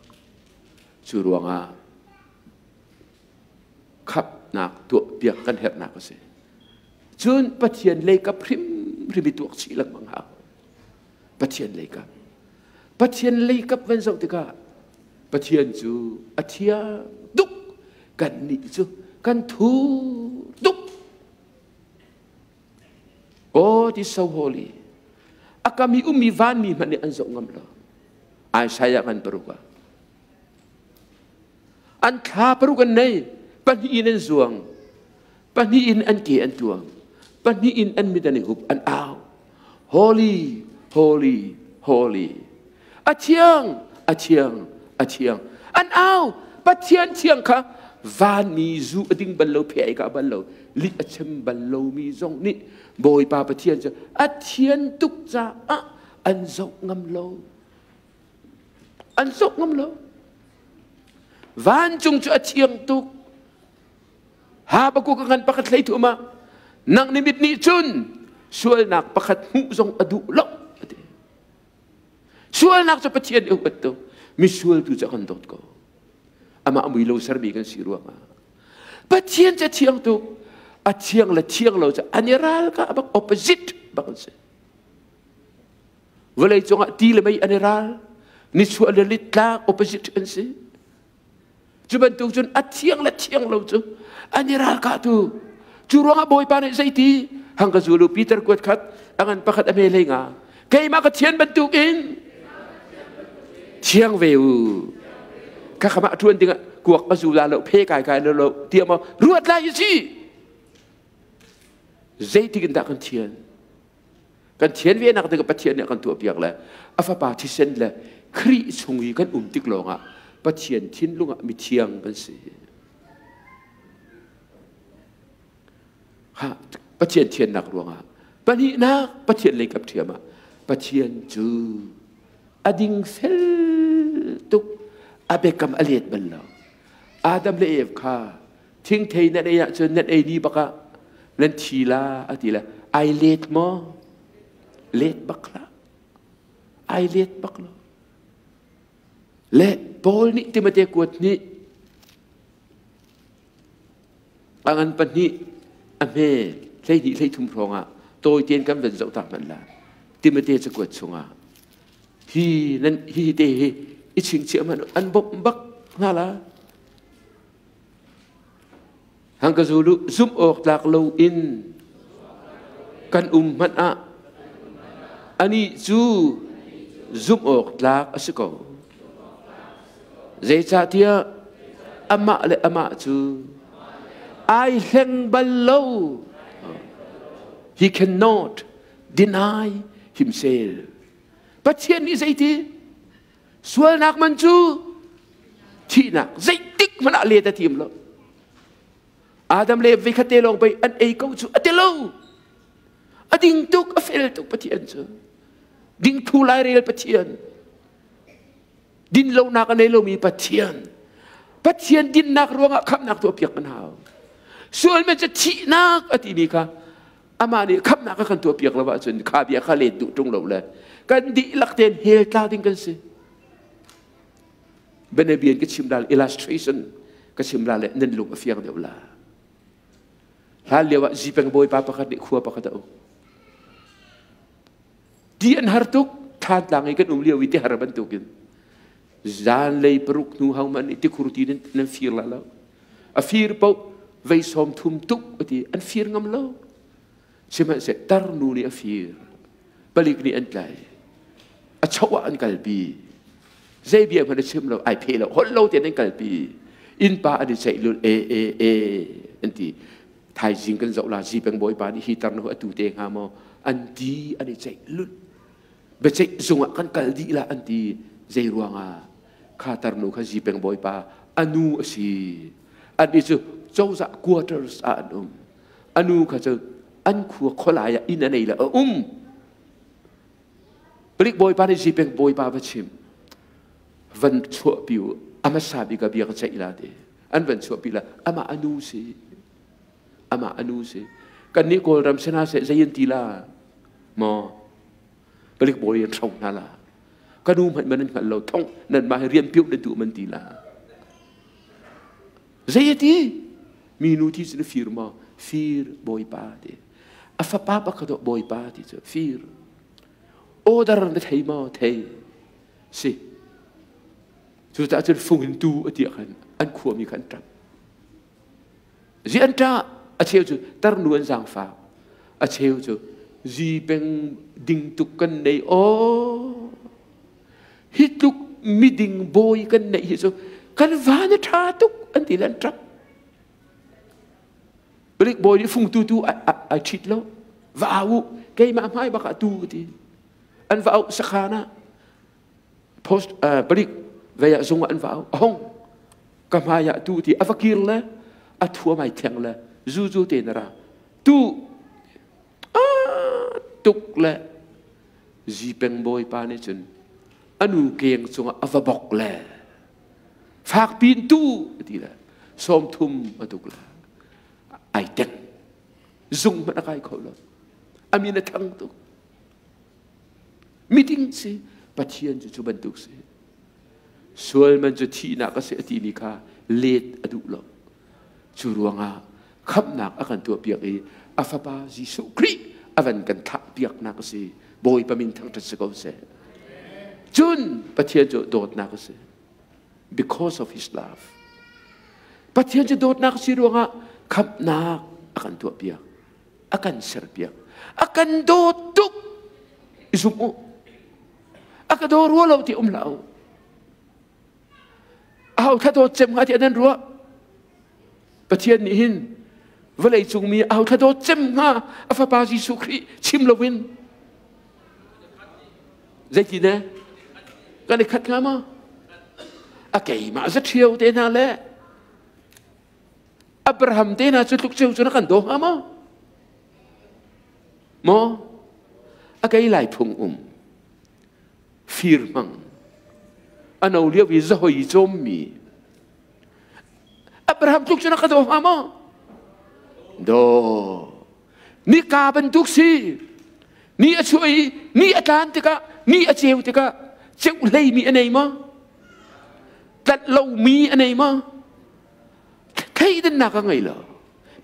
Cu ruangah khapnak tuahpiak kan herhnak a si. Cun Pathian lei kap hrimhrim i tuak chih lengmang hau. Pathian lei kap. Pathian lei kap van zoh tikah Pathian cu a thiang tuk, kannih cu kan thur tuk. God is so holy. A kam i ummi vanmi hmanh nih an zoh ngam lo. Isaiah ngan 6 ah. An thla 6 an nei, 2 in an zuang, 2 in an ke an tuang, 2 in an mit an i hup, an au. Holy, holy, holy. A thiang, a thiang, a thiang. An au. Pathian thiang kha vanmi zu a ding bal lo, phe ai ka bal lo, lih a chim bal lomi zong nih Bawipa Pathian cu a thian tuk caah an zoh ngam lo. An sok ngam lo. Vancung cu a thiang tuk. Habakkuk a ngan pakhat hlei thum ah nang ni mit nih cun sualnak pakhat hmuh zong a duh lo ati. Sualnak cu Pathian nih upat tu misual tu cu a kan dawt ko. Amah mui lo sermi kan si ruangah. Pathian cu a thiang tuk. A thiang le thiang lo cu an i ral ka bak opposite bak an si. Vawlei cungah ti le mei an i ral. Nichuah le litlak opposite an si. Cu bantuk cun a thiang le thiang lo cu an i ralkahtu. Cu ruangah Bawipa nih zeiti hang ka zulu Peter kuat khat a ngan pakhat a hme hlei nga. Keimah ka thian bantukin thiang ve u. Kha khamah ṭuan dingah kuak ka zu la lo phe kai kai lo lo tiah maw ruat lai si. Zeitik in dah kan thian? Kan thian ve nak ding Pathian nih a kan tuahpiak le a fapa thisen le Khrih chung i kan um tik lawngah Pathian thinlung ah mithiang kan si. Ha, Pathian thiannak ruangah pahnihnak Pathian lei kap ṭhiam ah Pathian cu a ding fel tuk a biakam a let bal lo. Adam le Eve kha thingthei nan ei ahcun nan ei ni bak ah nan thi la a ti le ai let maw let bak hlah ai let bak lo le Paul nih Timote kuat nih a ngan pahnih a hme 12 13 hrawng ah tawi tein kan van zoh ta hmanh la Timote cakuat chungah hi nan hi te hi i chingchiah hmanh an bawmh bak hna la Hang ka zulu zumh awk tlak loin kan um hmanh ah anih cu zumh awk tlak a si ko. Zeicahtiah amah le amah cu ai hleng bal lo. He cannot deny himself. Pathian nih zeiti? Sualnak man cu thihnak zeitik hmanh ah let a tim lo. Adam le Eve khat te lawng pei an ei ko cu a ti lo. A ding tuk, a fel tuk Pathian cu. Ding thu lairel Pathian. Din lonak a nei lomi Pathian. Pathian dinnak ruangah khamhnak tuah piak kan hau. Sual men cu thihnak a timi kha amah nih khamhnak a kan tuahpiak lo ahcun kha bia kha let duh ṭung lo le kan dihlak tein hell tla ding kan si. Bianabian ka chim dal illustration ka chim la le nan lung a fiang deuh la. Hlan lio ah zipeng bawipa pakhat nih khua pakhat a uk. Ti an har tuk thlan tlang i kan um lio i ti har bantukin zan lei paruk hnu hau man nih tikhur ti nan fir la lo. A fir paoh vei sawm thum tuk ati an fir ngam lo. Sihmanhseh tarnu nih a fir. Palik nih an tlai. A cho ah an kalpi. Zei bia hmanh a chim lo, ai phe lo, holh lo tein an kalpi. Innpa an i ceih lul e e e an ti. Thaizing kan zoh la zipeng bawipa nih hi tarnu atu te hnga maw an ti an i ceih lul. Biaceih zung ah kan kal dih la an ti. Zei ruangah kha tarnu kha zipeng bawipa anu a si. An i cu cozah quarters ah an um. Anu kha cu an khua khualai ah inn a nei le a um. Palik bawipa nih zipeng bawipa va chim. Van chuahpi u. A hmasa bik ah bia ka ceih la ti. An van chuahpi la. Amah anu si. Amah anu si. Kannih Kawlram si hna seh zei an ti la? Maw? Palik bawi an hro hna la. Ka nu hmanh man an hngal lo. Thong nan mah hi rian piuh na duh man ti la. Zei a ti? Mi nu thi cu na fir maw? Fir bawipa ti. A fapa pakhat ah bawipa ti cu fir. Order na thei maw? Thei. Si. Cucaah cun fung in tu a ti ah khan an khuami kha an ṭap. Zi an ṭah. A cheu cu tarnu an zaangfak. A cheu cu zi peng ding tuk kan nei aw. Hi tluk miding bawi kan neih hi cu kan van a ṭha tuk an ti le an ṭap. Palik bawi nih fungtu tu ai ṭhit lo. Va au u, keimah hmai bak ah tu a ti. An va auh sakhan ah post palik vei ah zung ah an va au. A hong ka hmai ah tu ti a va kir le a thuam ai theng le zuzu te na ra. Tu tuk le Zipeng bawipa nih cun Anu keng cungah a va bok le fak pin tu ti le 30 a tuk le ai teng zung hmanh a kai kho lo. Amin a thang tuk. Miding si Pathian cu cu bantuk si. Sual man cu thihnak a si a timi kha let a duh lo. Cu ruangah khamhnak a kan tuahpiak i a fapa Jesuh Khrih a van kan thlahpiaknak a si. Bawipa min thangṭhat si ko seh. Cun Pathian cu dawtnak a si. Because of his love. Pathian cu dawtnak a si ruangah khamhnak a kan tuahpiak. A kan serpiak. A kan dawt tuk. I zum u. A ka daw rua lo ti um hlah u. Aho thla dawt cem hnga ti nan ruah? Pathian nih hin vawlei cung mi aho thla dawt cem hnga a fapa Jesuh Khrih chim loin zeiti ne kan i khat hnga maw? A keimah za ṭhio te hna le Abraham te hna cu tluk ceu cu na kan daw hnga maw? Maw? A kei lai phung um fir hmang a no lio i zahoi cawmmi Abraham tluk cu na ka daw hnga maw? Daw. Nika bantuk si. Ni a chuah i ni a tlan tikah ni a ceu tikah ceuh hleimi a nei maw? Tlanh lomi a nei maw? Thleidannak a ngei lo.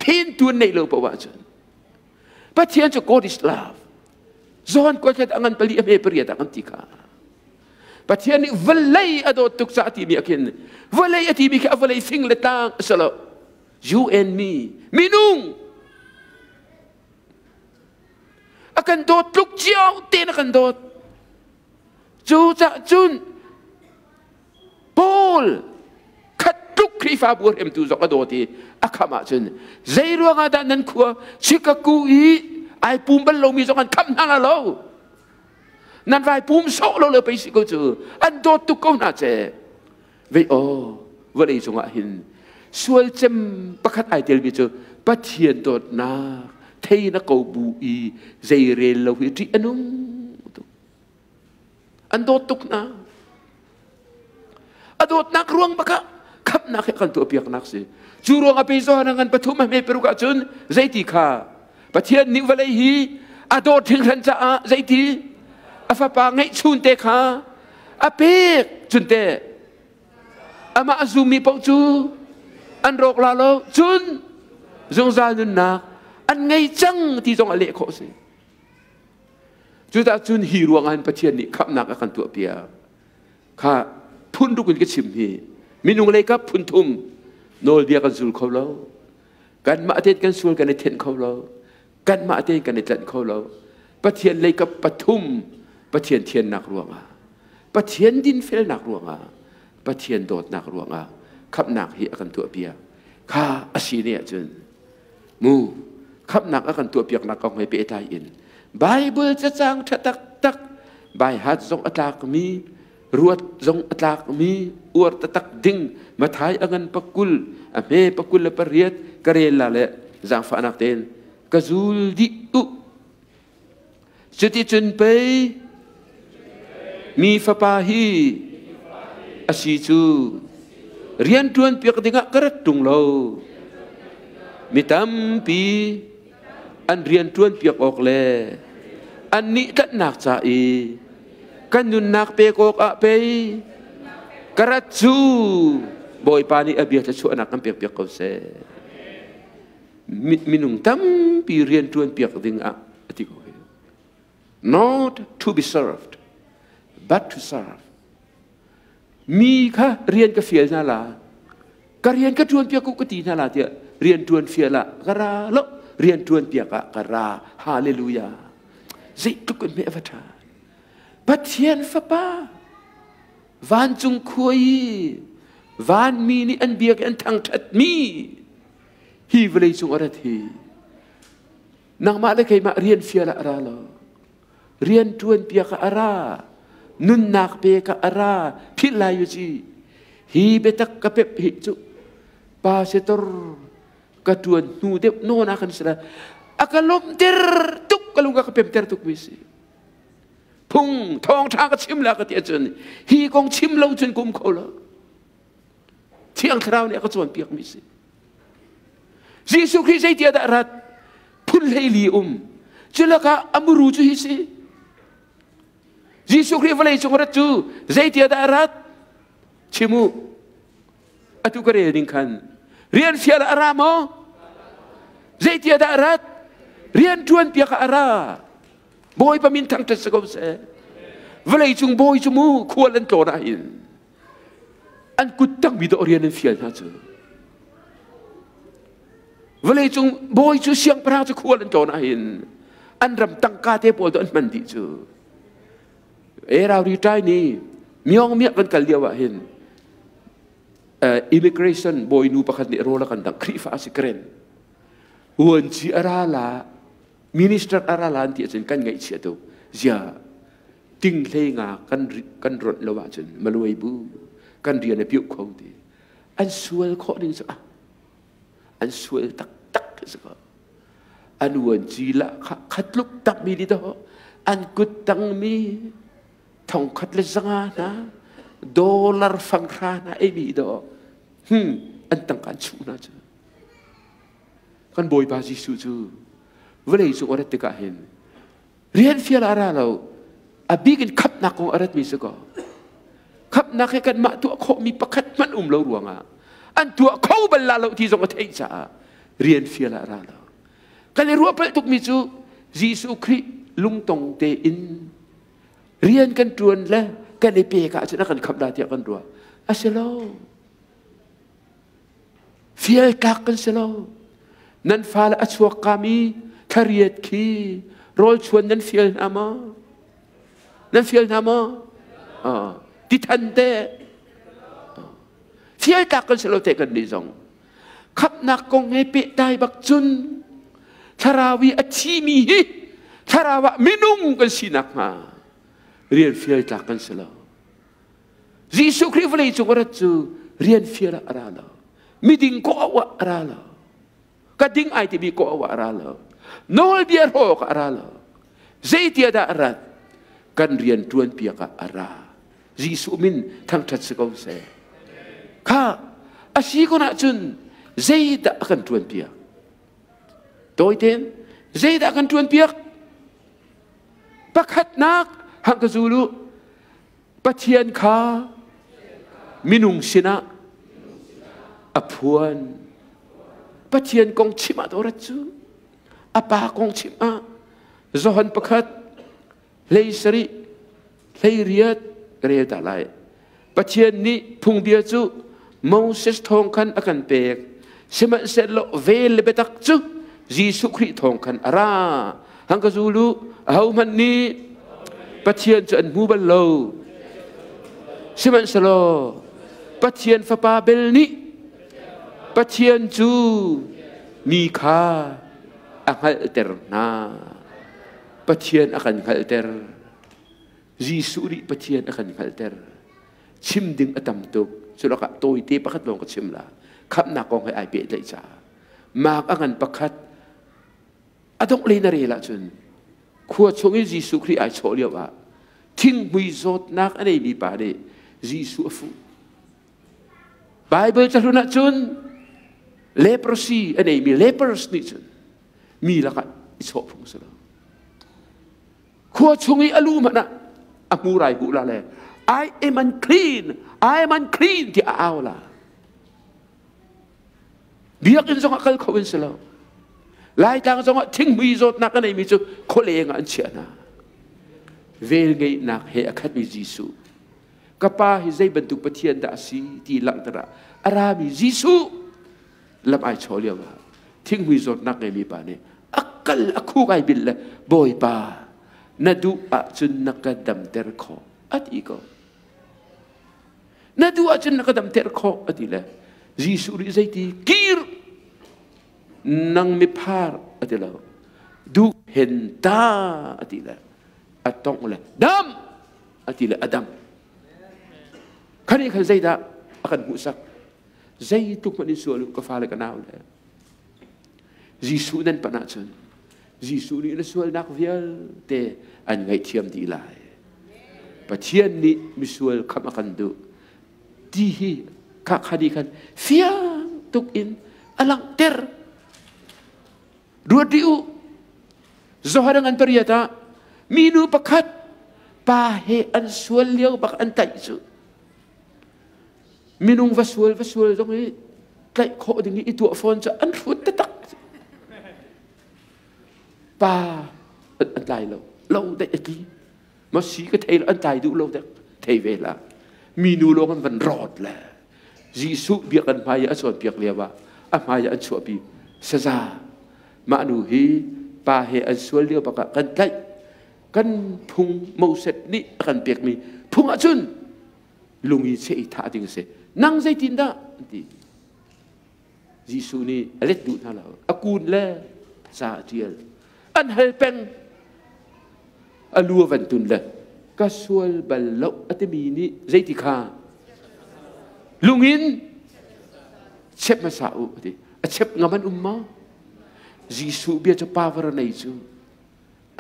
Phen tu an neih lo paoh ahcun. Pathian cu God is love. John kuakhat a ngan pali a hme pariat ah kan ti kha. Pathian nih vawlei a dawt tuk caah timi ah khin vawlei a timi khi a vawlei fing le tlang a si lo. You and me, minung a kan dawt tluk cio tein a kan dawt. Cu cah cun Paul khat tluk Khrihfabu hremtu zong a dawt i a kham ahcun zei ruangah dah nan khua Chicago i ai pum bal lomi zong an kham hna la lo nan vai pum sawh lo le pei si ko cu an dawt tuk ko hna che vei aw vawlei cungah hin sual cem pakhat ai telmi cu Pathian dawtnak thei na ko bu i zei rel lo hi ṭih a nung tuk An dawt tuk hna. A dawtnak ruang bak ah khamhnak he kan tuahpiaknak si. Cu ruang a pe zawn ngan pathum a hme paruk ahcun zeiti kha Pathian nih vawlei hi a dawt hringhran caah zeiti a fapa ngeihchun te kha a pek cun te amah a zummi paoh cu an rawk la lo cun zungzal nunnak an ngei cang ti zong a leh khawh si. Cudah cun hi ruangah hin Pathian nih khamhnak a kan tuahpiak. Kha phun ruk in ka chim hi. Minung lei kap phun thum nawlbia kan zul kho lo. Kanmah tein kan sual kan i thenh kho lo. Kanmah tein kan i tlanh kho lo. Pathian lei kap pathum Pathian thiannak ruangah, Pathian dinfelnak ruangah, Pathian dawtnak ruangah khamhnak hi a kan tuahpiak. Kha a si ne ahcun Mu khamhnak a kan tuahpiaknak kong he pehtlai in Bible cacang ṭha taktak baihat zong a tlakmi ruat zong a tlakmi uar taktak ding Mathai a ngan pakul a hme pakul le pariat ka rel la le zaangfahnak tein ka zul dih u cuticun pei mi fapa hi a si cu rianṭuan piak dingah ka rat ṭung lo mi tampi an rianṭuan piak awk le annih tlanhnak ca i kan nunnak pek awkah pei ka rat cu Bawipa nih a bia thluachuahnak kan pek piak ko seh. Minung tampi rianṭuan piak dingah a ti ko hi. Not to be served, but to serve. Mi kha rian ka fial hna la, ka rian ka ṭuan piak ku ka ti hna la tiah rian ṭuan fial ah ka ra lo, rian ṭuan piak ah ka ra. Hallelujah. Zeitluk in hme a va ṭha. Pathian fapa vancung khua i vanmi nih an biak i an thangṭhatmi hi vawlei cung a rat hi nangmah le keimah rian fial ah a ra lo rian ṭuan piak ah a ra nunnak pek ah a ra philh lai u ci hi biatak ka pep hi cu pastor ka ṭuan hnu deuh nawn ah kan si la a ka lawmhter tuk ka lung a ka pemter tuk mi si. Phung thawngṭha ka chim la ka ti ahcun hi kong chim lo cun kum kho lo. Thiang Thlarau nih a ka cawnpiakmi si. Jesuh Khrih zeitia dah rat? Phun 14 um. Cu lakah a muru cu hi si. Jesuh Khrih vawlei cung rat cu zeitia dah rat? Chim u. Atu ka rel ding khan rian fial a ra maw? Zeitia dah rat? Rian ṭuan piak ah a ra. Bawipa min thangṭhat si ko seh. Vawlei cung bawi cu mu khual an tlawn ahhin an kut tangmi dawh rian an fial hna cu. Vawlei cung bawi cu siangpahrang cu khual an tlawn ahhin an ram tangka te pawl tu an hman dih cu. E rau ri ṭai ni miong miak kan kal lio ah hin immigration bawinu pakhat nih rawl a kan dang Khrihfa a si karen uanci a ra la minister a ra la an ti ahcun kan ngaihchia tuk zia ting hlei nga kan kan ronh lo ahcun maluai bu kan rian a piuh kho ti an sual khawh ding cu an sual taktak si ko. An uanci la khatluk takmi di to an kut tangmi 1,100 hna dollar 500 hna ei do an tangka an chuh hna cu. Kan Bawipa Jesuh cu vawlei cung a rat tikah hin rian fial a ra lo, a bik in khamhnak kong a ratmi si ko. Khamhnak hi kanmah tuah khawhmi pakhat hmanh um lo ruangah an tuah kho bal la lo ti zong a theih caah rian fial ah ra lo. Kan i ruah palh tukmi cu Jesuh Khrih lungtong tein rian kan ṭuan le kan i pek ahcun a kan khamh la tiah kan ruah. A si lo. Fial tlak kan si lo. Nan fale a chuak kami thlariat khi rawl chuan nan fial hna maw? Nan fial hna maw? Ti than te. Fial tlak kan si lo te kan nih zong. Khamhnak kong he pehtlai bak cun thlarau i a thimi hi thlarau ah minung kan si nakhnga rian fial tlak kan si lo. Jesuh Khrih vawlei cung a rat cu rian fial ah a ra lo. Miding kawh ah a ra lo. Ka ding ai timi kawh ah a ra lo. Nawlbia hrawk ah a ra lo. Zeitia dah a rat? Kan rian ṭuan piak ah a ra. Jesuh min thangṭhat si ko seh. Kha a si kun ahcun zeidah a kan ṭuan piak? Tawi tein zeidah a kan ṭuan piak? Pakhatnak hang ka zul u. Pathian kha minung sinah a phuan. Pathian kong chim ah rat cu a pa kong chim ah Johan 1:37 28 rel ta lai. Pathian nih phungbia cu Moses thawng khan a kan pek. Sihmanhsehlaw vel le biatak cu Jesuh Khrih thawng khan a ra. Hang ka zul u, ahohmanh nih Pathian cu an hmu bal lo. Sihmanhsehlaw Pathian Fapa bel nih Pathian cu mi kha a hngalhter hna. Pathian a kan hngalhter. Jesuh nih Pathian a kan hngalhter. Chim ding a tam tuk. Cu lakah tawite pakhat lawng ka chim la. Khamhnak kong he ai pehtlaih caah. Mark a ngan pakhat a dongh lei na rel ahcun khua chung i Jesuh Khrih ai chawh lio ah thinghmui zawtnak a neimi pa nih Jesuh a fuh. Bible cahlun ahcun leprosy a neimi lepers nih cun mi lakah i chawh phung si lo. Khua chung i a lu hmanh ah a hmurai huh la le "I am unclean, I am unclean" tiah a au la. Biakinn zong ah kal kho in si lo. Laitlang zong ah thinghmui zawtnak a neimi cu khualeng ah an chiah hna. Velngeihnak he a khatmi Jesuh. Ka pa hi zei bantuk Pathian dah a si ti langhter ah a rami Jesuh lam ai chaw lio ah thinghmui zawtnak ngeimi pa nih a kal a khuk ai bil le, "Bawipa, na duh ahcun na ka damter khawh," a ti ko. "Na duh ahcun na ka damter khawh," a ti le Jesuh nih zeiti? "Kir, nang miphar," a ti lo. "Duh hen ta," a ti le a tongh le, "Dam," a ti le a dam. Khani khan zeidah a kan hmuhsak? Zeitluk hmanh in sual u, ka fale ka nau le, Jesuh nan panh ahcun Jesuh nih na sualnak vialte an ngaihthiam dih lai. Pathian nih misual khamh a kan duh ti hi kha khadi khan fiang tuk in a langhter. Ruat rih u. Zohar ngan pariat ah minu pakhat pa he an sual lio bak an tlaih cu. Minung va sual va sual zong hi tlaih khawh ding i tuah fawn cu an hrut taktak. Pa an tlai lo. Lo deh a tli. Ma si ka thei lo an tlai duh lo dek thei ve la. Minu lawng an van rawt le. Jesuh biak an hmai a cawnpiak lio ah a hmai an chuahpi saza mah nu hi pa he an sual lio bakah kan tlaih kan phung Moses nih a kan pekmi phung ahcun lung i cheh i thah ding a si nang zeitin dah an ti Jesuh nih a let duh hna lo a kun le ca a ṭial an hal peng a lu a van tun le ka sual bal lo a timi nih zeiti kha lungin chep hmasa u a ti a chep ngam an um maw Jesuh bia cu power a nei cu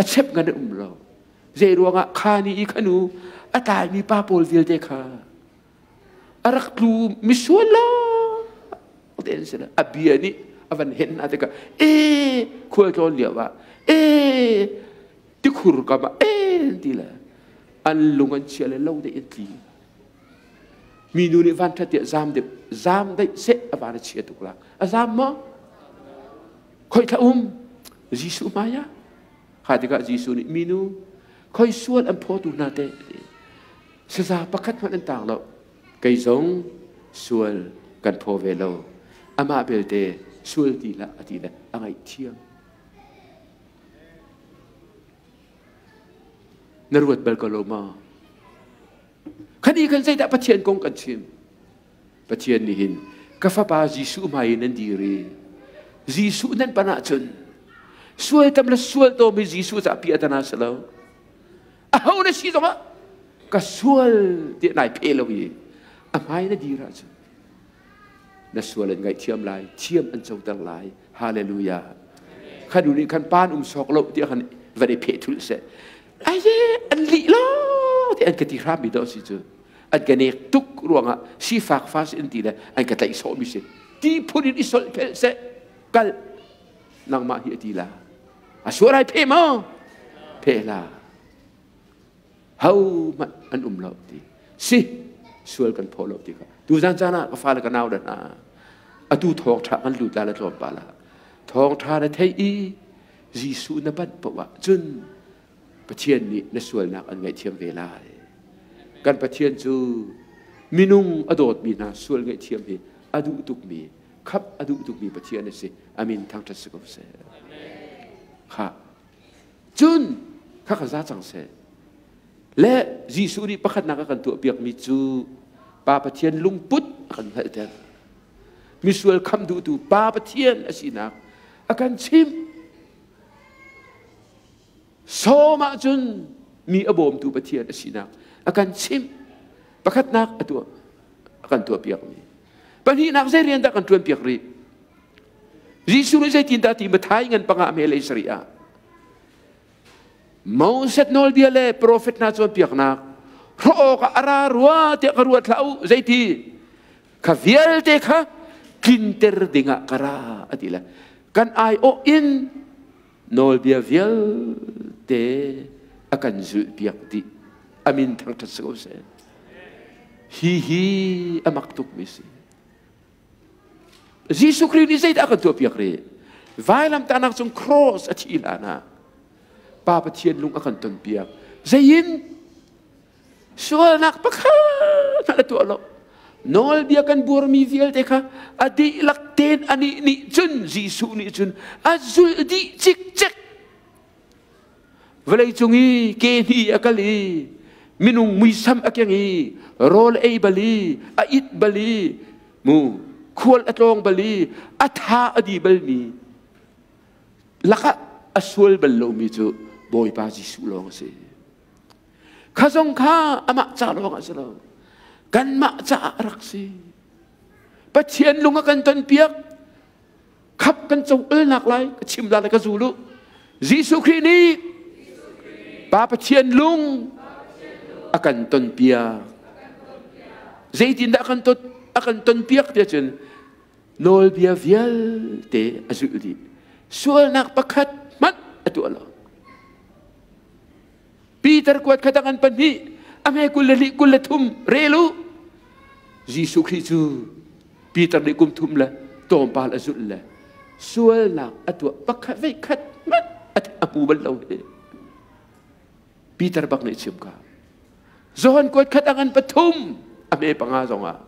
a chep ngan an um lo zei ruangah kha ni i khanu a tlaimi pa pawl vialte kha a rak tlu misual lo te an si a bia nih a van hen hna tikah e khual tlawn lio ah e tikhur kam ah e ti le an lung an chia le lo dei an tli minu nih van ṭhat tiah zam deuh zam deih seh a van a chia tuk la a zam maw khoi thla um Jesuh hmai ah kha tikah Jesuh nih minu khoi sual an phawtu hna te saza pakhat hmanh an tang lo kei zong sual kan phaw ve lo amah belte sual ti hlah a ti le a ngaihthiam na ruat bal ko lo maw khani khan zeidah Pathian kong kan chim Pathian nih hin ka fapa Jesuh hmai in nan dir i Jesuh nan pan ahcun sual tam le sual tawm hi Jesuh cah pi atana si lo aho na si zongah ka sual tiah nai phe lo i a hmai na dir ahcun na sual an ngaihthiam lai thiam an coter lai hallelujah khan nih khan pan um sok lo tiah khan van i pheh thul seh aye an lih lo ti an ka ti hram mi do si cu an ka nek tuk ruangah sifak fa si an ti le an ka tlaih sawhmi si ti phun in i solh phelh seh kal nangmah hi a ti la a sual ai phe maw phe la ho hmanh an um lo ti si sual kan phaw lo ti kha tu zan caan ah ka fale ka nau le hna atu thawng ṭha kan lut la le tlawmpal ah thawng ṭha na thei i Jesuh na panh poah cun Pathian nih na sualnak an ngaihthiam ve lai. Kan Pathian cu minung a dawtmi hna sual ngaihthiam hi a duh tukmi, khap a duh tukmi Pathian a si. Amin thangṭhat si ko seh. Kha. Cun kha kha za cang seh. Le Jesuh nih pakhatnak a kan tuahpiakmi cu Pa Pathian lungput a kan hngalhter. Misual khamh duhtu Pa Pathian a sinak a kan chimh. Sawm ahcun mi a bawmtu Pathian a sinak a kan chimh. Pakhatnak a tuah a kan tuahpiakmi. Pahnihnak zei rian dah kan ṭuanpiak rih? Jesuh nih zeitindah ti Mathai ngan panga hme lei sarih ah Moses nawlbia le profet hna cawnpiaknak hrawh awkah a ra rua tiah ka ruat hlah u zeiti kha vialte kha tlinter dingah ka ra a ti le kan aiawh in nawlbia vialte a kan zulhpiak dih a min thangṭhat si ko seh hi hi a mak tukmi si Jesuh Khrih nih zeidah a kan tuahpiak rih vailamtahnak cung cross a thih hlan ah Pa Pathian lung a kan tonpiak zeiin Sualnak pakhat hmanh a tuah lo. Nawlbia kan buarmi vialte kha a dihlak tein anih nih cun Jesuh nih cun a zulh dih cikcek. Vawlei cung i ke hnih a kal i minung muisam a keng i rawl ei bal i a it bal i mu khual a tlawng bal i a tha a di balmi lakah a sual bal lomi cu Bawipa Jesuh lawng a si. Kha zong kha amah ca lawng ah si lo. Kanmah caah a rak si. Pathian lung a kan tonpiak. Khap kan co nak lai, ka chim la le ka zul u. Jesuh Khrih nih Pa Pathian lung A kan tonpiak. Zeitindah a kan tonpiak tiah cun nawlbia vialte a zulh dih. Sualnak pakhat hmanh a tuah lo. Peter kuat kha dang an pahnih a hme 22 23 rel u. Jesuh Khrih cu Peter nih kum thum le tlawmpal a zulh le sualnak a tuah pakhat vei khat hmanh a hmu bal lo hi. Peter bak nih chim ka. Johan kuat khat ang an pathum a hme panga zongah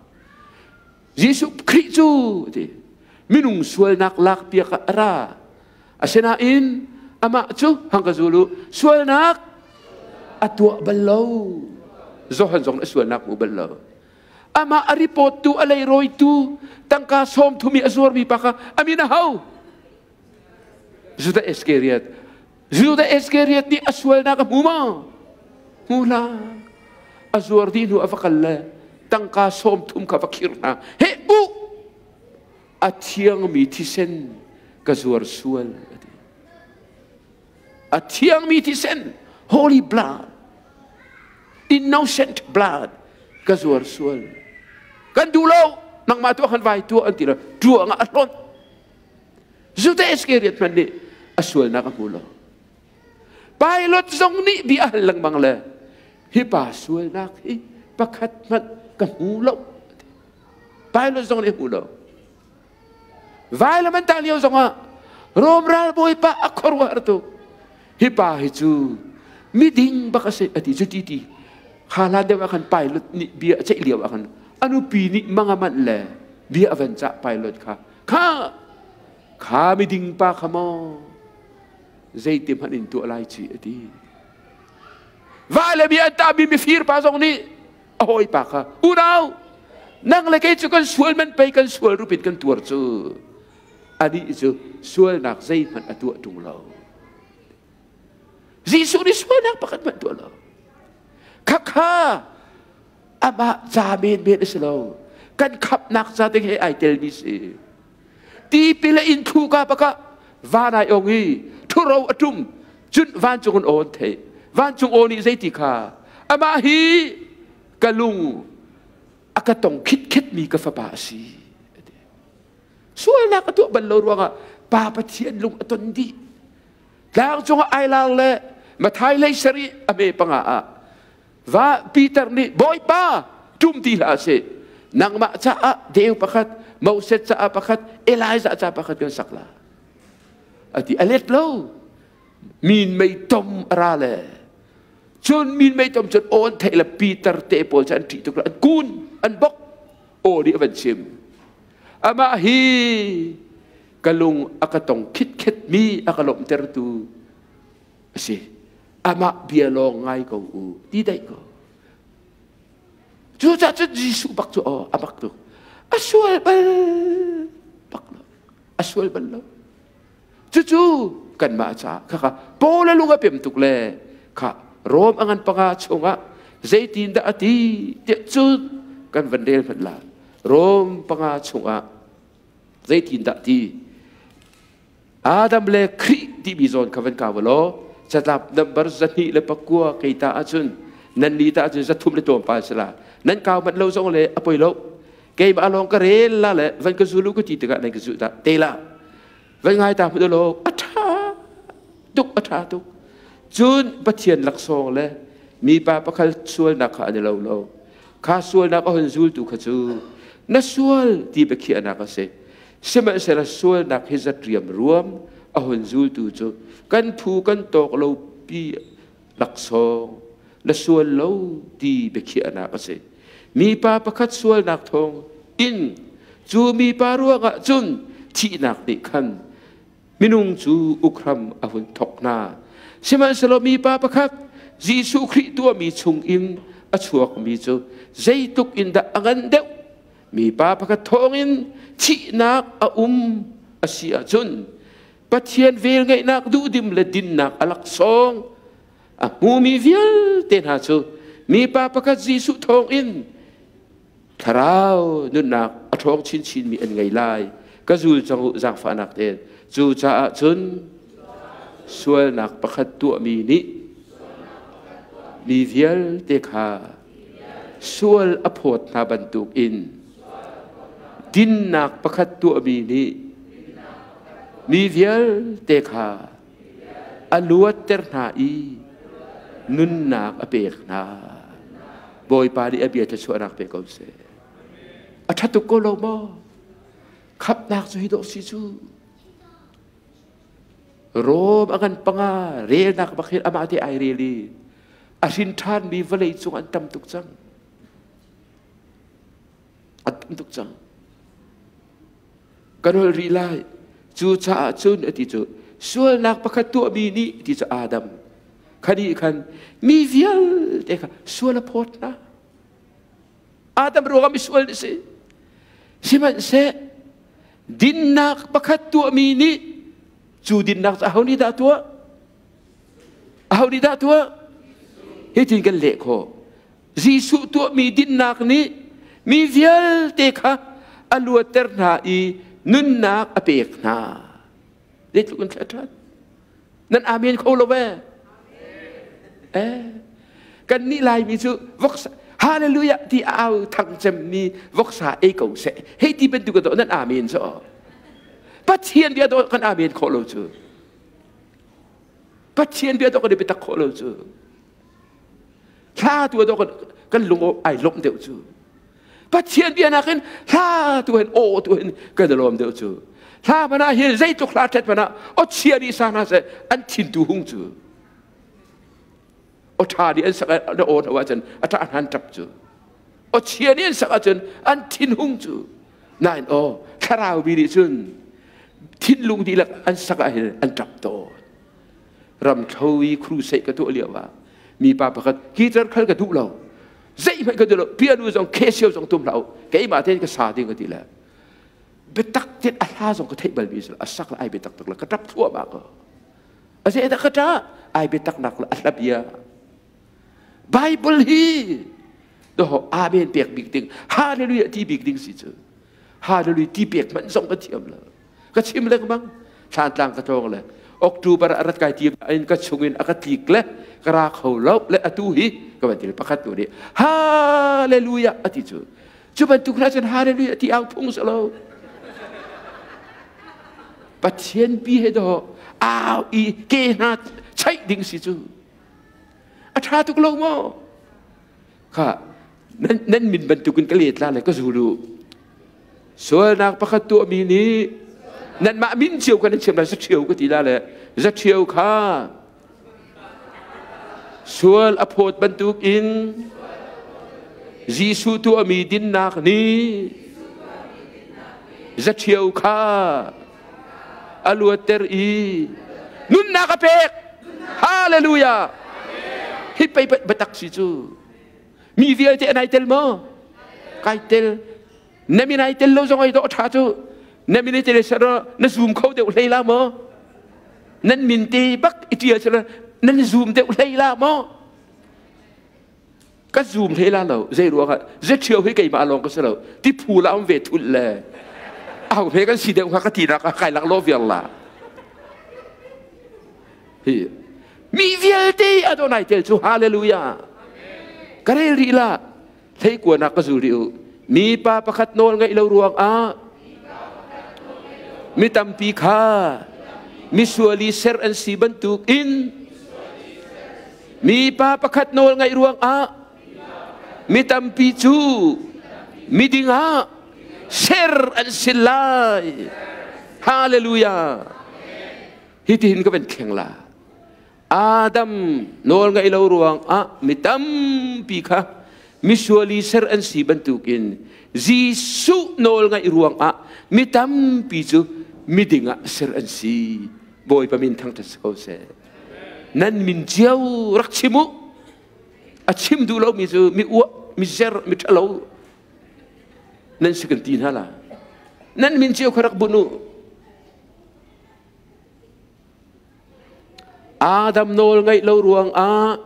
Jesuh Khrih cu ti minung sualnak lak piak ah a ra. Asinain amah cu hang ka zul u sualnak a tuah bal lo. Johan zong a sualnak hmu bal lo. Amah a report tu a leirawitu tangka sawm thum i a zuarmi pa kha a min a ho. Judah Iskariot. Judah Iskariot nih a sualnak a hmu maw? Hmu hlah. A zuar dih hnu a va kal le tangka 30 kha va khir hna. He u! A thiangmi thisen ka zuar sual. A ti. A thiangmi thisen, holy blood, innocent blood ka zuar sual. Kan duh lo, nangmah tuah kan vai tuah an ti lo. Tuah nga a hlonh. Judah Iskariot hmanh nih a sualnak a hmu lo. Pilot zong nih bia a hal lengmang le hi pa sualnak hi pakhat hmanh ka hmu lo. Pilot zong nih a hmu lo. Vailam an tah lio zongah Rom ralbawi pa a khuaruahhar tuk. Hi pa hi cu miding bak a si a ti cu ti ti. Kha hlan deuh ah khan pilot nih bia a ceih lio ah khan a nupi nih mang a manh le bia a van cah pilot kha kha kha miding pa kha maw zeiti hmanh in tuah lai ci a ti. Va le bia an tahmi mifir pa zong nih a hawipa kha unau nang le kei cu kan sual man pei kan sual rupin kan tuar cu anih cu sualnak zeihmanh a tuah ṭung lo. Jesuh nih sualnak pakhat hmanh tuah lo. Khakha amah ca menmen a si lo. Kan khapnak ca ding he ai telmi si. Tipil a in thlu ka baka van ai ong i ṭhuro a ṭum cun vancung in aw an theih. Vancung aw nih zeiti kha amah hi ka lung a ka tong khitkhetmi ka fapa a si. Sualnak a tuah bal lo ruangah Pa Pathian lung a ton dih. Tlang cungah ai lar le Mathai lei sarih a me panga ah va Peter nih Bawipa ṭum ti hlah sih nangmah caah deu pakhat Moses caah pakhat Elijah caah pakhat kan sak la a ti a let lo min mei tom a ra le cun min mei tom cun aw an theih le Peter te pawl cu an ṭih tuk an kun an bok aw nih a van chim amah hi ka lung a ka tong khitkhet mi a ka lawmhtertu a si amah bia lawng ngai ko u ti daih ko cucaah cun Jesuh bak cu aw a bak tuk a sual bal bak lo a sual bal lo cucu kanmah caah khakha Paul a lung a pem tuk le kha Rom a ngan panga chungah zeitindah a ti tiah cun kan van rel hmanh la Rom panga chungah zeitindah ti Adam le Khrih timi zawn kha van kau law catlap number 209 kei ta ahcun nan ni ta ahcun 300 le tlawmpal si la nan kau manh lo zong le a poi lo keimah lawng ka rel la le van ka zulu ka ti tikah nan ka zu ta te la van ngai ta hmu lo a ṭha tuk a ṭha tuk cun Pathian laksawng le mipa pakhat sualnak kha an i lo lo kha sualnak a hun zultu kha cu na sual ti biakhiahnak a si sihmanhsehlaw sualnak hi zat riamruam a hun zultu cu kan phu kan tawk lo pi laksawng na sual lo ti biakhiahnak a si mipa pakhat sualnak thawng in cu mipa ruangah cun thihnak nih khan minung cu ukram a hun thok hna. Sihmanhsehlaw mipa pakhat Jesuh Khrih tuahmi chungin a chuakmi cu zeitluk in dah a ngan deuh mipa pakhat thawngin thihnak a um a si ahcun Pathian velngeihnak duhdim le dinnak a laksawng a hmumi vialte hna cu mipa pakhat Jesuh thawngin thlarau nunnak a ṭhawng chinchinmi an ngei lai ka zul cang u zaangfahnak tein cucaah cun sualnak pakhat tuahmi nih Mi vialte kha sual a phawt hna bantukin dinnak pakhat tuahmi nih mi vialte kha a luatter hna i nunnak a pek hna. Bawipa nih a bia thluachuahnak pe ko seh. A ṭha tuk ko lo maw? Khamhnak cu hi dawh si cu. Rom a ngan panga relnak bak hin amah te ai rel i a hrin ṭhanmi vawlei cung an tam tuk cang. An tam tuk cang. Kan holh rih lai. Cucaah cun a ti cu sualnak pakhat tuahmi nih ti cu Adam khani khan mi vialte kha sual a phawt hna. Adam ruangah misual na si. Sihmanhseh dinnak pakhat tuahmi nih cu dinnak cu aho nih dah tuah? Aho nih dah tuah? Hitin kan leh khawh. Jesuh tuahmi dinnak nih mi vialte kha a luatter hna i nunnak a pek hna. Zeitluk in thla ṭhat. Nan amen kho lo ve. Eh, kan nih Laimi cu voksa hallelujah ti a au thang cemmi voksa ei ko seh. Hei ti bantuk do nan amen cu. Pathian bia do kan amen khawh lo cu. Pathian bia do kan i biatak khawh lo cu. Hla tu do kan lung ai lawmh deuh cu. Pathian bia nakin hla tu hin aw tu hin kan i lawm deuh cu. Hla mana hi zeitluk hla ṭhet mana aw chia nih sa hna seh an thin tu hung cu. Aw ṭha nih an sak na aw hna ahcun a ṭah hnan ṭap cu. Aw chia nih an sak ahcun an thin hung cu. Nain aw thlarau mi nih cun thinlung dihlak an sak ah hin an ṭap tawn. Ramthlo i crusade ka tuah lio ah mipa pakhat guitar khal ka duh lo zeihmanh ka duh lo piano zong casio zong tum hlah u keimah tein ka sa ding ka ti le biatak tein a hla zong ka theih bal mi a sak le ai biatak tak le ka ṭap thluahmah ko a zei dah ka ṭah ai biatak nak le a hla bia Bible hi doho amen pek bik ding hallelujah ti bik ding si cu hallelujah ti pek hmanh zong ka thiam lo ka chim lengmang thlantlang ka tlawng le October a rat kai ti in ka chungin a ka tlik le ka ra kho lo le atu hi ka van ti pakhat tu nih hallelujah ati cu cu bantuk hna cun hallelujah ti au phung lo Pathian pi he do au i ke hna chaih ding si cu a ṭha tuk lo maw kha nan min bantukin ka let la le ka zulu Sualnak pakhat tuahmi nih nanmah min cio kan in chim lai zaṭhio ka ti la le zaṭhio kha sual a phawt bantukin Jesuh tuahmi dinnak nih zaṭhio kha a luatter i nunnak a pek. Hallelujah! Hi pei biatak si cu. Mi vialte an ai tel maw? Kai tel. Na min ai tel lo zong ai dawh ṭha cu. Na min ai tel ser na zoom kho deuh hlei la maw? Nan min te bak i ṭial sila nan zoom deuh hlei la maw? Ka zoom hlei la lo. Zei ruang ah zeṭhio hi keimah lawng ka si lo. Ti phu la um ve thulh le. Aho he kan si deuh hnga ka ti nak ah kai lak lo viar la. Hi mi vialte Adonai tel cu hallelujah ka rel rih la thleikuanak ka zul rih u mipa pakhat nawl ngeih lo ruangah mi tampi kha misual i ser an si bantuk in mipa pakhat nawl ngeih ruangah mi tampi cu miding ah ser an si lai hallelujah Hitihin ka van thleng la. Adam nawl ngaih lo ruangah mi tampi kha misual i ser an si bantukin Jesuh nawl ngaih ruangah mi tampi cu miding ah ser an si. Bawipa min thangṭhat si ko seh. Nan min cio rak chim u. A chim duh lomi cu mi uah, mi zer, mi ṭhalo nan si kan ti hna la. Nan min cio kha rak bunh u. Adam nawl ngaih lo ruangah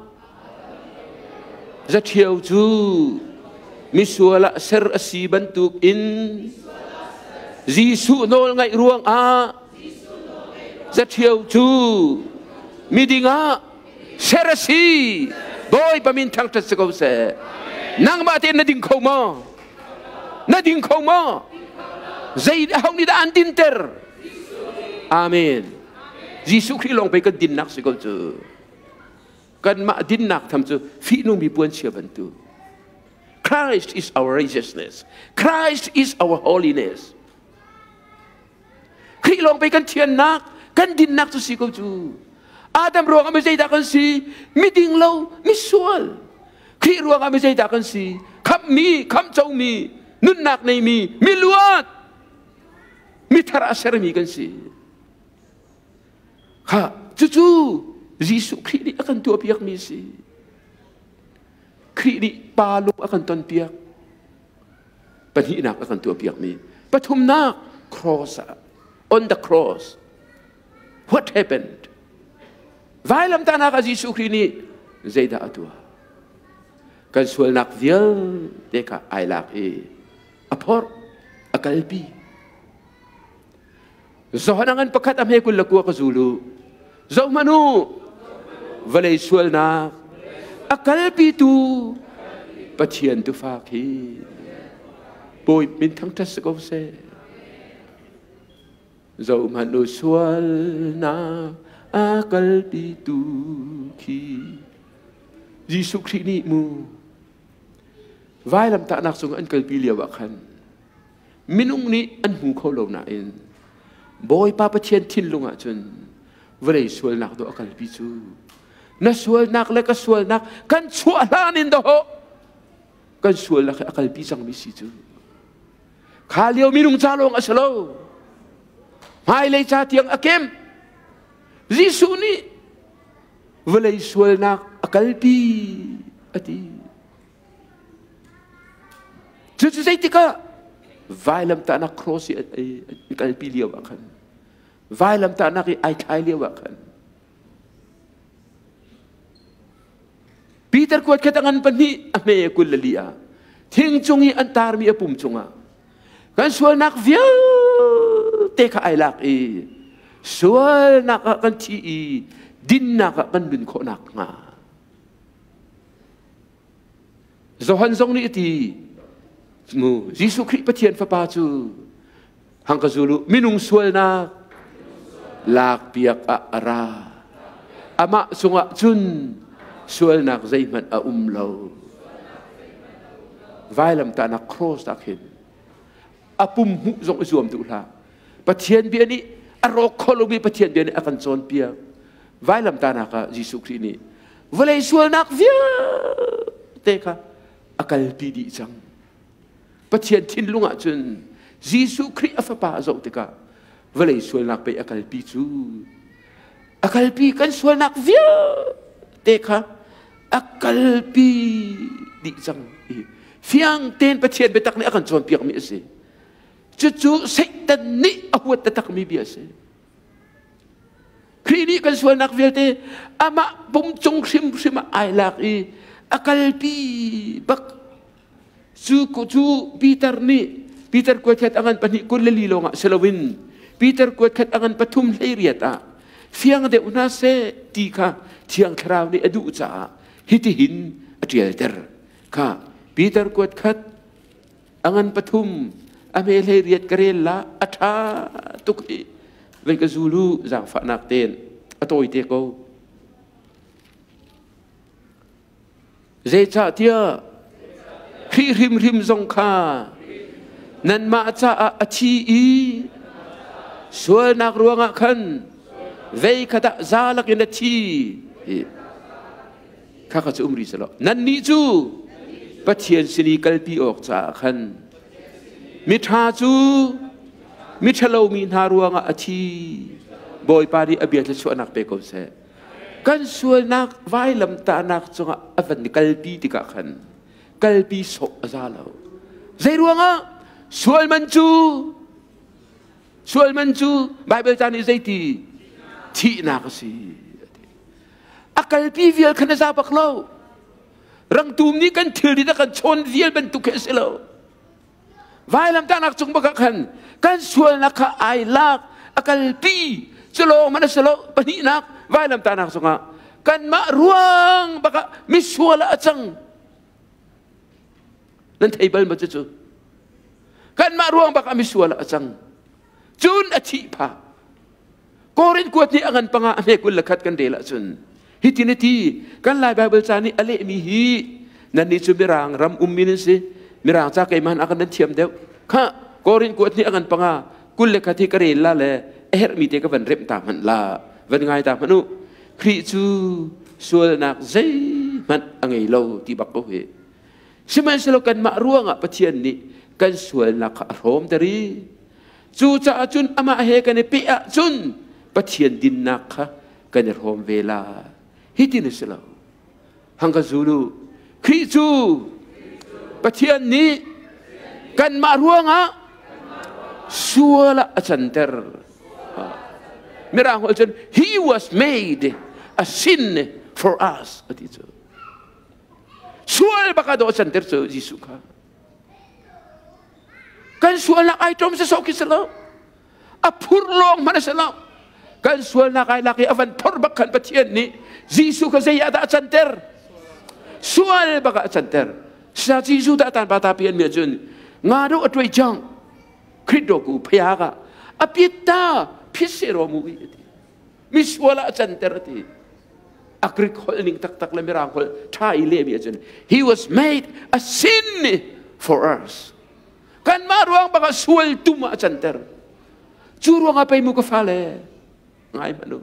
zaṭhio cu misual ah ser a si bantukin Jesuh nawl ngaih ruangah zaṭhio cu miding ah ser a si. Bawipa min thangṭhat si ko seh. Nangmah tein na ding kho maw? Na ding kho maw? Zei ho nih dah an dinter? Amen. Jesuh Khrih lawng pei kan dinnak si ko cu. Kanmah dinnak tham cu fihnungmi puanchia bantuk. Christ is our righteousness. Christ is our holiness. Khrih lawng pei kan thiannak, kan dinnak cu si ko cu. Adam ruangah mi zeidah kan si? Miding lo, misual. Khrih ruangah mi zeidah kan si? Khamhmi, khamhcomi, nunnak neimi, miluat, mithar a sermi kan si. Kha, cucu Jesuh Khrih nih a kan tuahpiakmi a si. Khrih nih pa lung a kan tonpiak. Pahnihnak a kan tuahpiakmi. Pathumnak, cross ah, on the cross. What happened? Vailamtahnak ah Jesuh Khrih nih zeidah a tuah? Kan sualnak vialte kha ai lak i a phorh, a kalpi. Johan ngan pakhat a hme 21 ka zulu. Zohhmanh u, vawlei sualnak a kalpitu Pathian tufa khi Bawi min thangṭhat si ko seh. Zohhmanh u sualnak a kalpitu khi Jesuh Khrih nih mu vailamtahnak cung an kalpi lio ah khan minung nih an hmu kho lo nain Bawipa Pathian thinlung ah cun vawlei sualnak dawh a kalpi cu na sualnak le ka sualnak kan chuah hlan in dawh kan sualnak hi a kalpi cangmi si cu kha lio minung ca lawng a si lo hmailei ca tiang a kem. Jesuh nih vawlei sualnak a kalpi a ti. Cucu zeitikah vailamtahnak cross i an kalpi lio ah khan vailamtahnak i ai thlai lio ah khan Peter kuat khat a ngan pahnih a hme 24 ah thing cung i an tarmi a pum cungah kan sualnak vialte kha ai lak i sualnak ah kan thi i dinnak ah kan nun khawh nakhnga Johan zong nih a ti, mu Jesuh Khrih Pathian Fapa cu hang ka zul u, minung sualnak lakpiak ah a ra. Amah cungah cun sualnak zeihmanh a um lo. Vailamtahnak cross ah khin a pum hmuh zong i zuam duh hlah. Pathian bia nih a rawk kho lomi Pathian bia nih a kan cawnpiak. Vailamtahnak ah Jesuh Khrih nih vawlei sualnak vialte kha a kalpi dih cang. Pathian thinlung ah cun Jesuh Khrih a fapa a zoh tikah vawlei sualnak pei a kalpi cu a kalpi kan sualnak vialte kha a kalpi dih cang. Fiang tein Pathian biatak nih a kan cawnpiakmi a si. Cucu Satan nih a huat taktakmi bia a si. Khrih nih kan sualnak vialte amah pum cung hrimhrim ah ai lak i a kalpi bak. Cu cu Peter nih Peter kuatkhat a ngan pahnih 24 lawngah si loin Peter kuatkhat a ngan pathum 18 ah fiang deuh hna seh ti kha Thiang Thlarau nih a duh caah hitihin a ṭialter. Kha Peter kuatkhat a ngan pathum a hme 18 ka rel la a ṭha tuk i vei ka zulu zaangfahnak tein a tawite ko. Zeicahtiah Khrih hrimhrim zong kha nanmah caah a thi i sualnak ruangah khan vei khat ah za lakin a thi. Kha kha cu um rih selaw nannih cu Pathian sin i kalpi awk caah khan miṭha cu miṭhalo mi hna ruangah a thi. Bawipa nih a bia thluachuahnak pe ko seh. Kan sualnak vailamtahnak cungah a van kalpi tikah khan kalpi sawh a za lo. Zei ruangah? Sual man cu sual man cu Baibal ca nih zeiti thihnak a si. A kalpi vial khan a za bak lo. Rangtum nih kan thil dit a kan chawn vial bantuk khi a si lo. Vailamtahnak cung bak ah khan kan sualnak kha ai lak, a kalpi. Cu lawng man a si lo. Pahnihnak vailamtahnak cungah Kanmah ruang bakah misual ah a cang. Nan thei bal ma cucu? Kanmah ruang bakah misual ah a cang. Cun a thih phah. Korin kuat nih a ngan panga a hme 21 kan rel ahcun hitin a ti kan Lai Bible ca nih a lehmi hi nannih cu Mirang ram ummi nan si Mirang ca keimah ah kan nan thiam deuh kha Korin kuat nih a ngan panga 21 hi ka rel la le a herhmi te ka van remh ta hmanh la van ngai ta hmanh u Khrih cu sualnak zeihmanh a ngei lo ti bak ko hi sihmanhsehlaw kanmah ruangah Pathian nih kan sualnak kha a hrawmter i cucaah cun amah he kan i peh ahcun Pathian dinnak kha kan i hrawm ve la hitin a si lo hang ka zulu Khrih cu Pathian nih kanmah ruangah sual ah a canter Mirang holh cun he was made a sin for us a ti cu sual bak ah dawh a canter cu Jesuh kha kan sualnak ai ṭom sawsawh khi si lo a phur lawng hmanh a si lo kan sualnak ai lak i a van phor bak khan Pathian nih Jesuh kha zei ah dah a canter sual bak ah a canter sa Jesuh dah tan pa ta pian mi cun nga do a tuai chang Khrit do ku phaya ka a pitta phit se ro mu i ti mi sual ah a canter ti a Greek holh ning taktak le Mirang holh tha i leh mi ahcun he was made a sin for us kanmah ruang bak ah sual tum ah a canter cu ruangah pei mu ka fale ngai hmanh u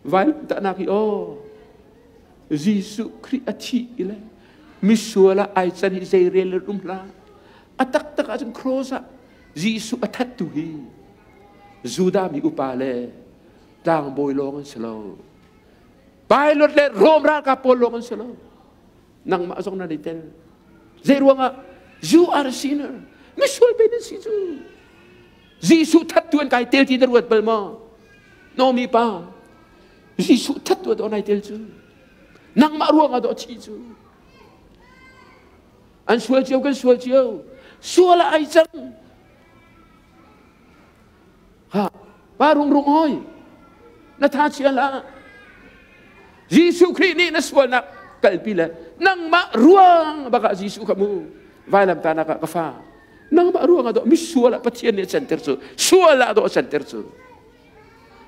vailamtahnak hi aw Jesuh Khrih a thih i le misual ah ai can hi zei rel um hlah a taktak ahcun cross ah Jesuh a thattu hi Judah mi upa le tlangbawi lawng an si lo pilot le Rom ralkap pawl lawng an si lo nangmah zong nan i tel zei ruangah you are a sinner misual pe nan si cu Jesuh thattu an kai tel ti na ruat bal maw Nomi pa Jesuh thattu a nai tel cu nangmah ruangah dawh thi cu an sual cio kan sual cio sual ah ai cang ha pa rung rung hoi na tha chia la Jesuh Khrih nih na sualnak kalpi le nangmah ruang bakah Jesuh kha mu vailamtahnak ah ka fa nangmah ruang ah dawh misual ah Pathian nih a canter cu sual ah dawh a canter cu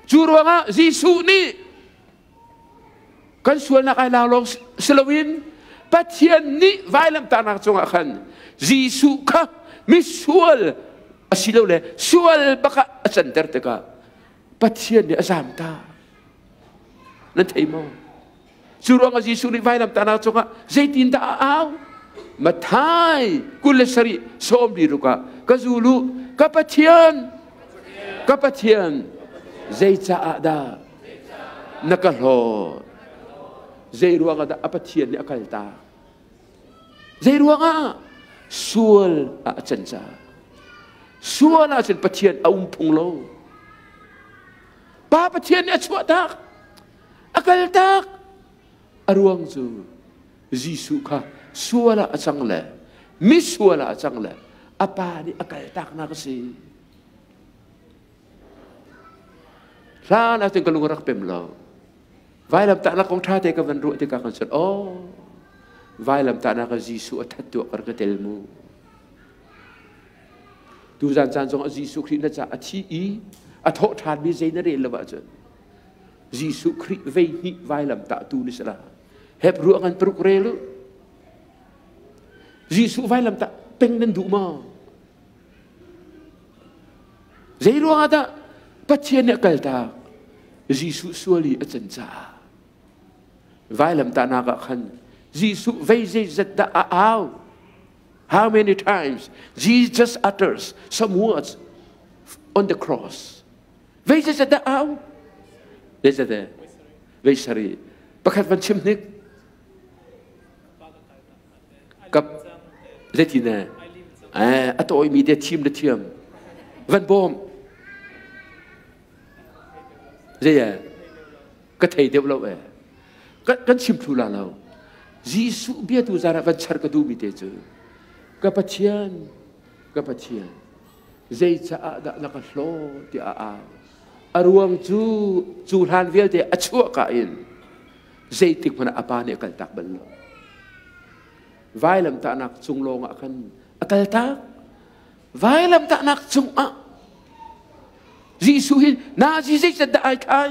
cu ruangah Jesuh nih kan sualnak ai lang lawng si loin Pathian nih vailamtahnak cungah khan Jesuh kha misual asilole sual bakah a canter tikah Pathian nih a zamta nan thei maw cu ruangah Jesuh nih vailamtahnak cungah zeitindah a au Mathai 27 36 ah ka zulu ka Pathian ka Pathian zeicaah dah na ka hlawt zei ruangah dah a Pathian nih a kaltak zei ruangah sual ah a can caah sual ahcun Pathian a um phung lo Pa Pathian nih a chuahtak a kaltak a ruang cu Jesuh kha sual ah a cang le misual ah a cang le a pa nih a kaltaknak a si hlan ahcun ka lung a rak pem lo vailamtahnak kong ṭha te ka van ruah tikah kan cun oh vailamtahnak ah Jesuh a that tuah ka tel mu Tuzan caan zongah Jesuh Khrih na caah a thi i a thawh ṭhanmi zei na rel lo ahcun Jesuh Khrih vei hnih vailam tahtu ni sila hep ruah ngan paruk rel u Jesuh vailam tah peng nan duh maw zei ruangah dah Pathian nih a kaltak Jesuh sual i a can caah vailam tahnak ah khan Jesuh vei zeizat dah a au How many times Jesus utters some words on the cross? Vei zeizat dah au? Zeizat dah? Vei sari. Pakhat van chim hnik. Kap zeitin eh? A tawimi te thim le thiam. Van bawm. Zei eh? Ka thei deuh lo eh. Kan chim thlu la lo. Jesuh bia tu zan ah van char ka duhmi te cu ka Pathian ka Pathian zeicaah dah na ka hlaw tiah a au a ruang cu cu hlan vialte a chuah ka in Zeitik hmanh ah a pa nih a kaltak bal lo. Vailamtahnak cung lawng ah khan a kaltak. Vailamtahnak cung ah Jesuh hi nazi zeizat dah ai thlai?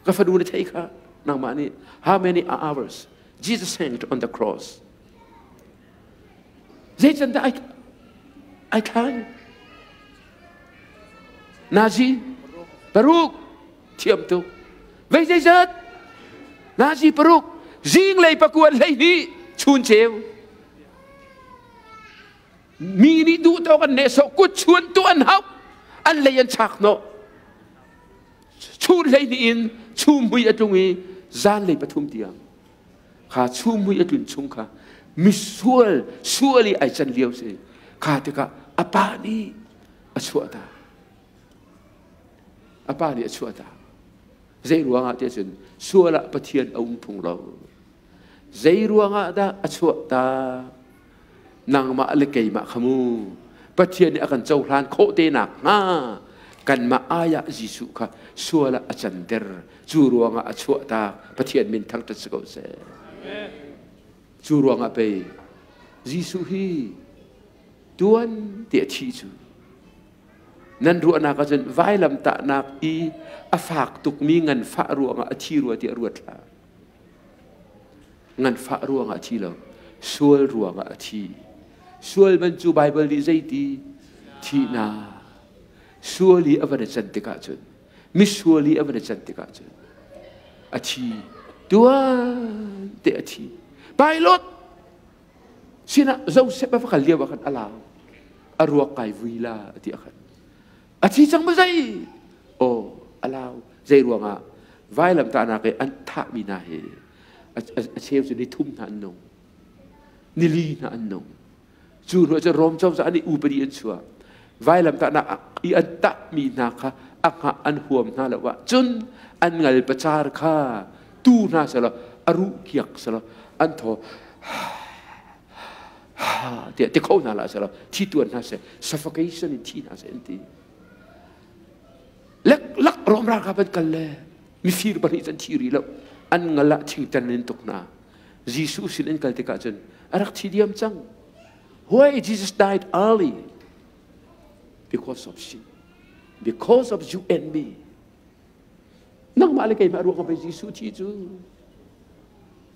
Ka fanu na thei kha nangmah nih how many hours Jesus hanged on the cross? Zeican dah ai thlai? Nazi paruk thiam tuk. Vei zeizat? Nazi paruk zinglei pakuan 12 chun ceu. Mi nih duh tawk an nehsawh kut chuan tu an hauh an lei an chak hnawh. Chun 12 in chum mui a tlung i zanlei 3 tiang kha chum mui a tlun chung kha misual sual i ai can lio si kha tikah a pa nih a chuah ta a pa nih a chuah ta zei ruangah tiah cun sual ah Pathian a um phung lo zei ruangah dah a chuah ta nangmah le keimah kha mu Pathian nih a kan cohlan khawh te nak hnga kanmah ai ah Jesuh kha sual ah a canter cu ruangah a chuah ta Pathian min thangṭhat si ko seh cu ruangah pei Jesuh hi tuan te a thi cu nan ruahnak ahcun vailamtahnak i a fak tukmi nganfah ruangah a thi rua tiah ruat hlah Nganfah ruangah a thi lo, sual ruangah a thi. Sual man cu Baibal nih zeiti? Thihnak. Sual i a van i can tikah cun, misual i a van i can tikah cun, a thi. Tuan te a thi. Pilot sinah Joseph a va kal lio ah khan a lau. A ruak kai vui la ti a khan. A thi cang ma zei? Aw, a lau. Zei ruangah? Vailamtahnak i an thahmi hna hi a cheu cu ni thum hna an nung. Ni li hna an nung. Cu hnu cun Rom cozah nih upadi an chuah. Vailamtahnak i an tahmi hna kha a hngah an huam hna lo ah cun an ngal pacar kha tu hna selaw a ruh kiak selaw an thaw tiah ti kho hna la selaw thi tuan hna seh suffocation in thi hna seh an ti. Lek lak Rom ralkap an kal le mifir pahnih cu an thi rih lo an ngal ah thingtan in tuk hna Jesuh sin an kal tikah cun a rak thi diam cang why Jesus died early because of sin because of you and me nangmah le keimah ruang ah Jesuh thi cu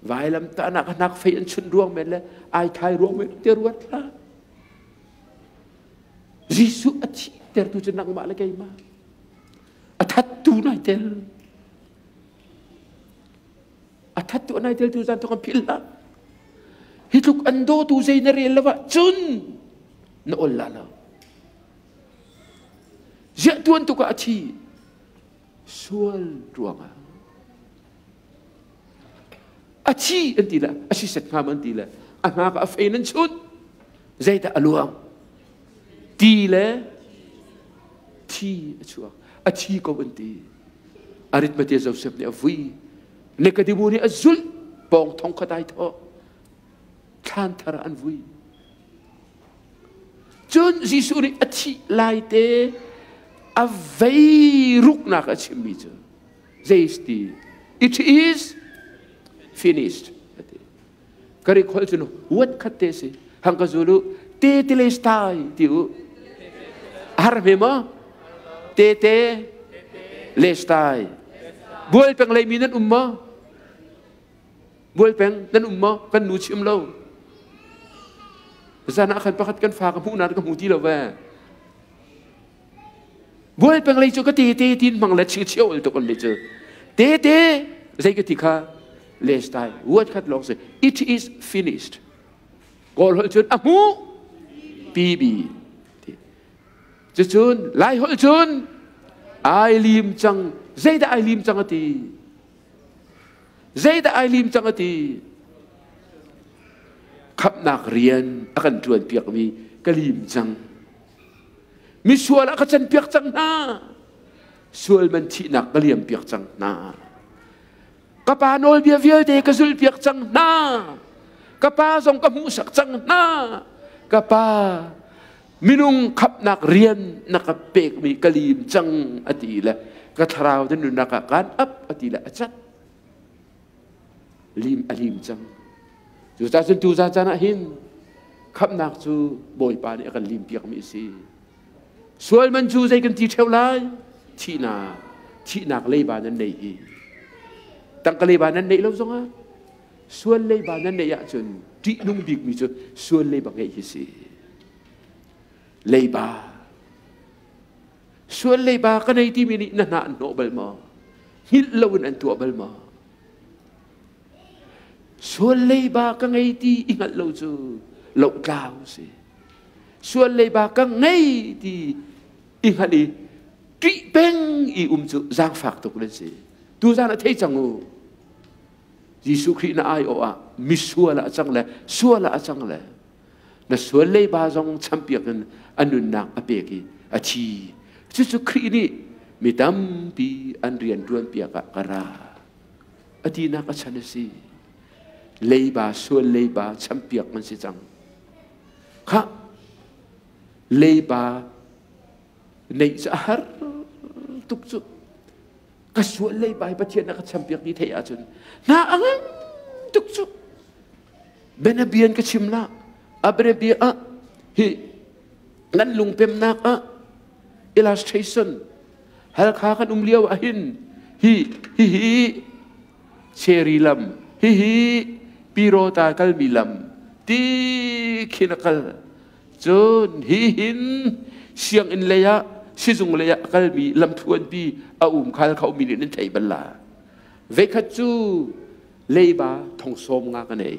vailam tahnak hnak fei an chunh ruang men le ai thai ruang men te ruat hlah Jesuh a thihtertu cu nangmah le keimah. A thattu nai tel. A thattu nai tel tu zan tu kan philh hlah. Hi tluk an dawtu zei na rel lo ah cun na ol la lo. Ziah tuan tuk ah a thi. Sual ruangah. A thi an ti le a si set hnga an ti le a hna ka a fein an chunh. Zeidah a luang? Ti le thi a chuak. A thi ko an ti. Arithmetic Joseph nih a vui. Nikodemu nih a zulh. Pawng thong khat ai thawh. Thlan thar an vui. Cun Jesuh nih a thih lai te a vei ruknak a chimmi cu zei ti it is finished ka ri khol cun huat khat te si hang ka zulu te te le stai ti u har me ma te te le stai bual peng lei mi nan um ma bual peng nan um ma kan nu chim lo zan ah khan pakhat kan fa ka hmuh na ka hmu ti lo ve Bual peng lei cu ka te te tin hmang le ching chio ul tuk an cu. Te te zei ka ti kha le style word khat lawng si it is finished. Kawl holh cun a hmu PB. Cucun Lai holh cun ai lim cang zeidah ai lim cang a ti. Zeidah ai lim cang a ti. Khamhnak rian a kan ṭuan piakmi ka lim cang. Misual a ka canpiak cang hna. Sual man thihnak ka liampiak cang hna. Ka pa nawlbia vialte ka zulhpiak cang hna. Ka pa zong ka hmuhsak cang hna. Ka pa minung khapnak rian na ka pekmi ka lim cang a ti le ka thlarau na nunnak ah kaan ap a ti le a cat. Lim a lim cang. Cucaah cun tuzan caan ah hin khamhnak cu Bawipa nih a kan lim piakmi a si. Sual man cu zei kan ti ṭheo lai? Thihnak, thihnak leiba nan nei hi. Tangka leiba nan neih lo zongah sual leiba nan neih ahcun ṭihnung bikmi cu sual leiba ngeih hi si. Leiba. Sual leiba ka nei timi nih na hna an hnawh bal maw? Hngilh loin an tuah bal maw? Sual leiba ka ngei ti i hngalh lo cu lohtlau si. Sual leiba ka ngei ti i hngalh i ṭih peng i um cu zaangfak tuk nan si. Tuzaan ah thei cang u. Jesuh Khrih na aiawh ah misual ah a cang le sual ah a cang le na sual leiba zong champiak in a nunnak a pek i a thi. Cucu Khrih nih mi tampi an rian ṭuan piak ah ka ra. A tinak a chan a si. Leiba sual leiba champiak man si cang. Khah leiba neih cu a har tuk cu. Ka sual leiba hi Pathian a ka champiak ti theih ahcun hna a ngan tuk cu. Benabian ka chim la. A benabia ah hi nan lungpemnak ah illustration Halkha kan um lio ahhin hi hihi Cherry lam hihi Pirota kalmi lam ti khin a kal cun hi hin sianginn lei ah sizung lei ah a kalmi lamthluanpi a um khal kho mi nih nan thei bal la veikhat cu leiba thong sawm nga ka nei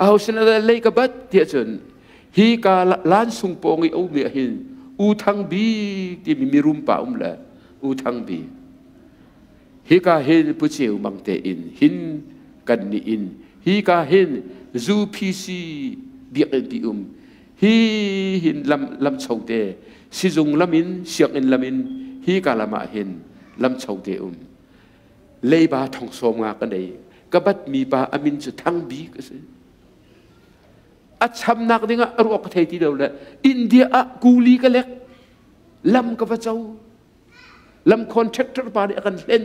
aho sin ah lei ka bat tiah cun hi ka lan sung pawng i a um ah hin U Thang Bi timi mirum pa um le U Thang Bi hika hin Pu Ceu Mang te in hin kan ni in hika hin zu PC biakinn pi um hi hin lam lam cho te sizung lam in sianginn lam in hi ka lam ah hin lam cho te um leiba thong sawm nga ka nei ka bat mi pa a min cu Thang Bik a si. A chamnak dingah a ruak ka thei ti lo le India ah kuli ka lek lam ka va co lam contractor pa nih a kan hlen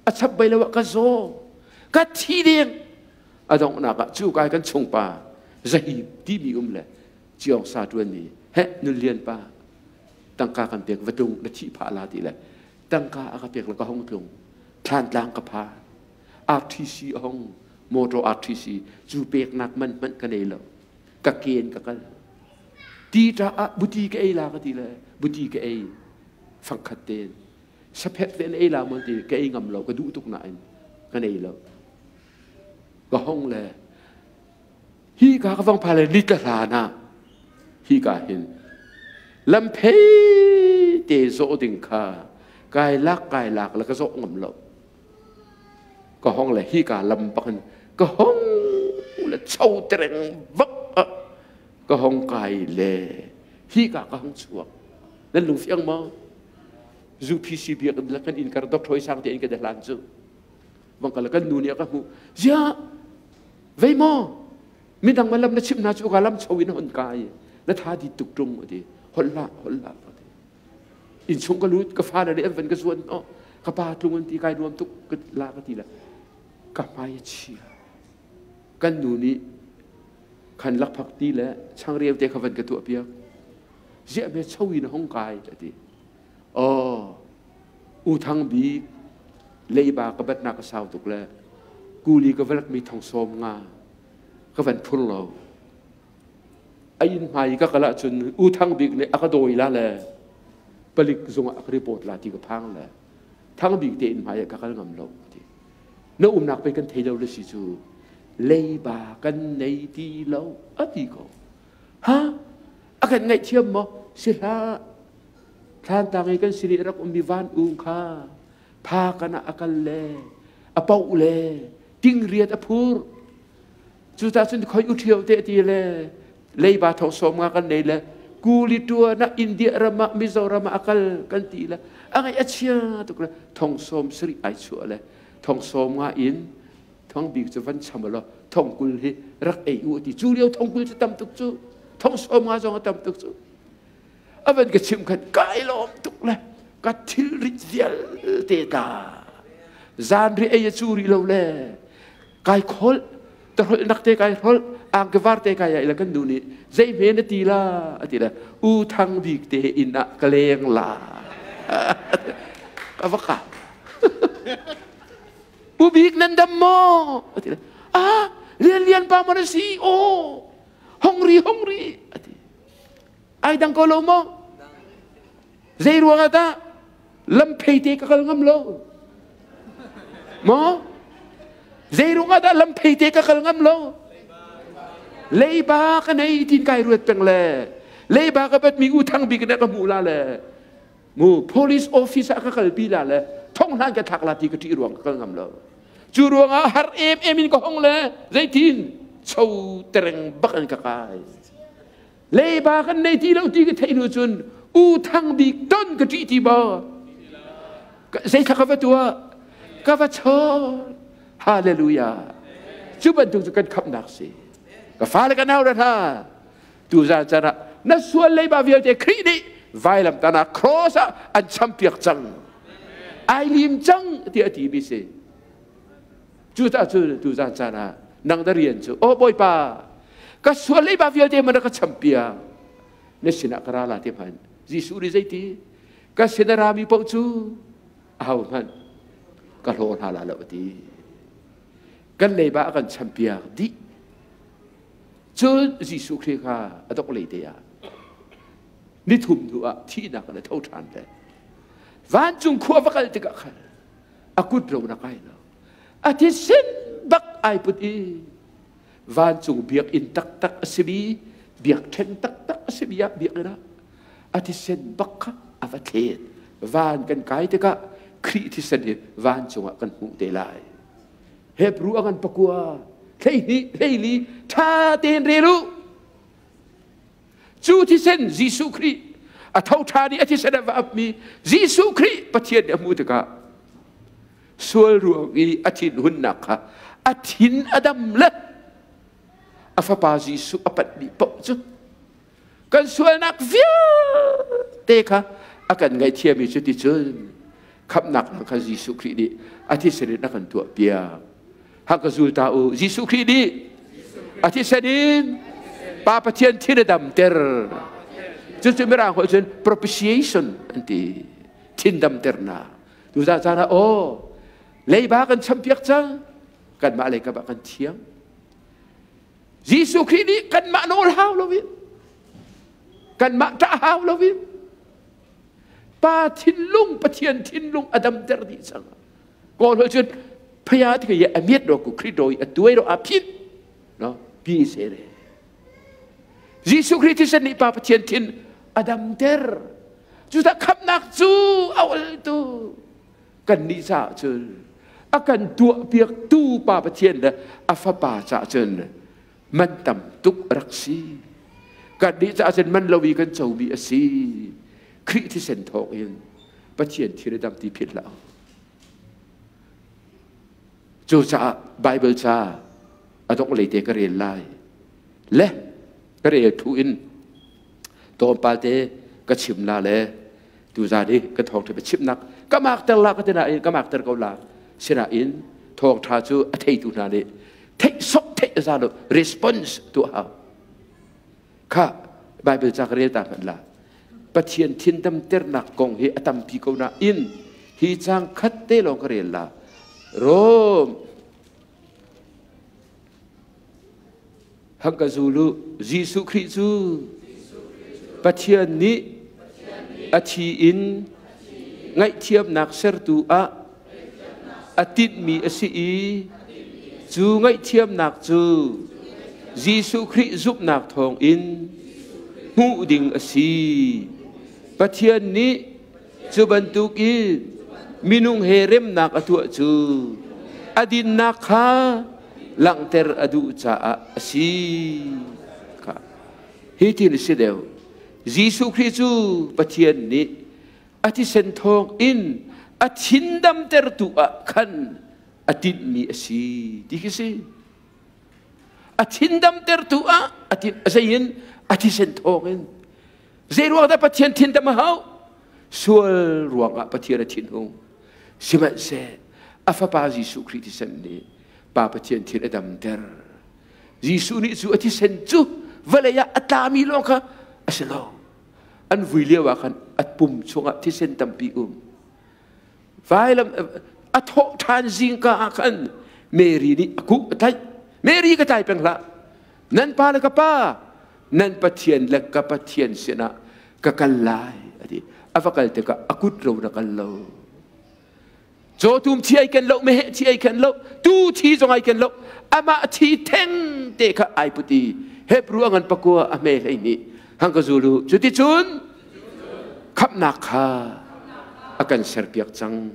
a chap bai lo ah ka zaw ka thi deng a donghnak ah cu kai kan chung pa zahib timi um le ciong sa tuan mi he nun lian pa tangka kan pek va tung na thih phah la ti le tangka a ka pek le ka hong tlung thlantlang ka phan RTC a hong motor RTC cu peknak man hmanh ka nei lo ka ken ka kal ti ta ah buti ka ei la ka ti le buti ka ei fangkhat ten saphet ten ei la mon ti ka ei ngam lo ka duh tuk nain ka nei lo ka hong le hi ka ka vong pha le ni tla hlan ah hi ka hin lam phei te zawh ding kha kai lak kai lak le ka zawh ngam lo ka hong le hi ka lam bakin ka hong le cho tereng vak ka hong kai le hi ka ka hong chuak nan lung fiang maw zu PC biak la kan in kar dok thoi sang te in ka hlan chu bang kala kan nu nih a ka hmu zia vei maw midang ma lam na chim hna cu ka lam cho in hon kai na tha di tuk tung ati hol la hol la ati in chung ka lut ka fa le an van ka zuan no ka pa tlung an ti kai nuam tuk ka la ka ti la ka hmai a chia kan nu nih khan lakphak ti le changreu te kha van ka tuah piak ziah me cho in hong kai ati oh U Thang Bik leiba ka batnak a sau tuk le kuli ka valak mi thong sawm nga ka van phur lo a inn hmai ka kal ahcun U Thang Bik nih a ka dawi la le palik zung ah a ka report la ti ka phang le Thang Bik te inn hmai ah ka kal ngam lo ti na umnak pei kan thei lo le si cu leiba kan nei ti lo a ti ko ha a kan ngaihthiam maw si hlah Thlantlang i kan sin i rak ummi van ung kha pha kan ah a kal le a poh le tingriat a phur. Cucaah cun khoi u ṭhio te ti le leiba thong sawm nga kan nei le kuli ṭuan ah India ram ah Mizoram ah a kal kan ti le a ngaih a chia tuk le thong sawm sarih ai chuah le thong sawm nga in thong bik cu van cham law thong kul hi rak ei u ti cu lio thong kul cu tam tuk cu thong sawm nga zong a tam tuk cu a van ka chim khan kai lawm tuk le ka thilrit vialte ta zan ri ei a cu rih lo le Kai kholh tahrolh nak te kai hrolh angkevar te kai ai la kan nu nih zei hme na ti la ati la u thang bik te inn ah ka leng la ka va ka u bik nan dam maw ati la ah lian lian pa mo na si o hongri hongri ati ai dang ko lo maw zei ruang ah dah lam phei te ka kal ngam lo maw zei ruang ah dah lam phei te ka kal ngam lo leiba ka nei tin kai ruat peng le leiba ka bat mi u thang bik ne ka hmu la le mu police office ah ka kalpi la le thong hlan ka thak la ti ka ṭih ruang ka kal ngam lo cu ruang ah har em em in ka hong le zeitin cho tereng bak in ka kai Leiba kan nei ti lo ti ka theih hnu cun u thang bik ton ka ṭih ti ba. Zeithla ka va tuah? Ka va chawn. Hallelujah. Cu bantuk cu kan khamhnak si. Ka fale ka nau hna. Tu zan chan ah na sual leiba vialte Khrih nih vailam tanah cross ah an champiak cang. Ai lim cang tiah a ti mi si. Cucaah cu tuzan caan ah nang na rian cu aw Bawipa ka sual leiba vialte man ka champiak na sinah ka ra la ti hmanh Jesuh nih zeiti ka sin a rami paoh cu aho hmanh ka hlaw hna la lo a ti kan leiba a kan champiak dih cun Jesuh Khrih kha a dok lei te ah nithum hnu ah thihnak in a tho ṭhan le vancung khua va kal tikah khan a kut ro na kai lo a thisen bak ai put i vancung biakinn taktak a simi biakṭheng taktak a simi ah biakinn ah a thisen bak kha a va thlet van kan kai tikah Khrih thisen hi vancung ah kan hmuh te lai Hebru a ngan pakua 12 14 ṭha tein rel u Cu thisen Jesuh Khrih a tho ṭhan i a thisen a va apmi Jesuh Khrih Pathian nih a hmuh tikah sual ruang i a thinhunnak kha a thin a dam le a fapa Jesuh a panh dih paoh cu kan sualnak vialte kha a kan ngaihthiam i cuticun khamhnak lam kha Jesuh Khrih nih a thisen in a kan tuahpiak. Ha ka zul ta u. Jesuh Khrih nih a thisen in Pa Pathian thin a damter. Cucu Mirang holh cun propitiation an ti. Thin damternak. Tuzah caan ah aw leiba kan champiak cang. Kanmah lei kap ah kan thiang. Jesuh Khrih nih kanmah nawl hau loin kanmah ṭah hau loin Pa thinlung Pathian thinlung a damter dih cang. Kawl holh cun phaya ti ka a miat ro ku Khrih ro a tuai ro a phit no pi se re. Jesuh Khrih thisen nih Pa Pathian thin a damter. Cuta khamnak cu a ol tu kan nih caah cun a kan tuah piak tu Pa Pathian le a fapa caah cun man tam tuk rak si kannih caah cun man lo i kan comi a si Khrih thisen thawng in Pathian thil a dam ti philh hlah cucaah Bible ca a dongh lei te ka rel lai le ka rel thu in tlawmpal te ka chim la le tuzan i ka thawngṭha biachimnak ka makter la ka ti nain ka makter ko la sinain thawngṭha cu a theitu hna nih theih sok theih a za lo response tuah hau kha Bible ca ka rel ta hmanh la Pathian thindamternak kong hi a tampi ko na in hi cang khat te lawng ka rel la Rom hang ka zulu Jesuh Khrih cu Pathian nih a thi in ngaihthiamnak sertu ah a tinhmi a si i cu ngaihthiamnak cu Jesuh Khrih zumhnak thawngin hmuh ding a si. Pathian nih cu bantukin minung he remnak a tuah cu a dinnak kha langhter a duh caah a si. Kha. Hi tin a si deuh. Jesuh Khrih cu Pathian nih a thisen thawng in a thin damtertu ah khan a tinhmi a si ti khi si a thin damtertu ah a tin zei in a thisen thawng in zei ruang dah Pathian thin dam a hau sual ruangah Pathian a thinhung sihmanhseh a fapa Jesuh Khrih thisen nih Pa Pathian thin a damter. Jesuh nih cu a thisen cu vawlei ah a tlami lawng kha a si lo. An vui lio ah khan a pum chungah thisen tampi um. Vailam a thawh ṭhan zingka ah khan Mary nih a kuh a tlaih. Mary ka tlai peng hlah. Nan pa le ka pa, nan Pathian le ka Pathian sinah ka kal lai a ti. A va kal tikah a kut ro na kal lo. Cawtum thi ai ken lo, meheh thi ai ken lo, tu thi zong ai ken lo. Amah thi theng te kha ai put i Hebrew a ngan pakua a hme hlei nih hang ka zulu. Cuticun khamhnak kha a kan serpiak cang.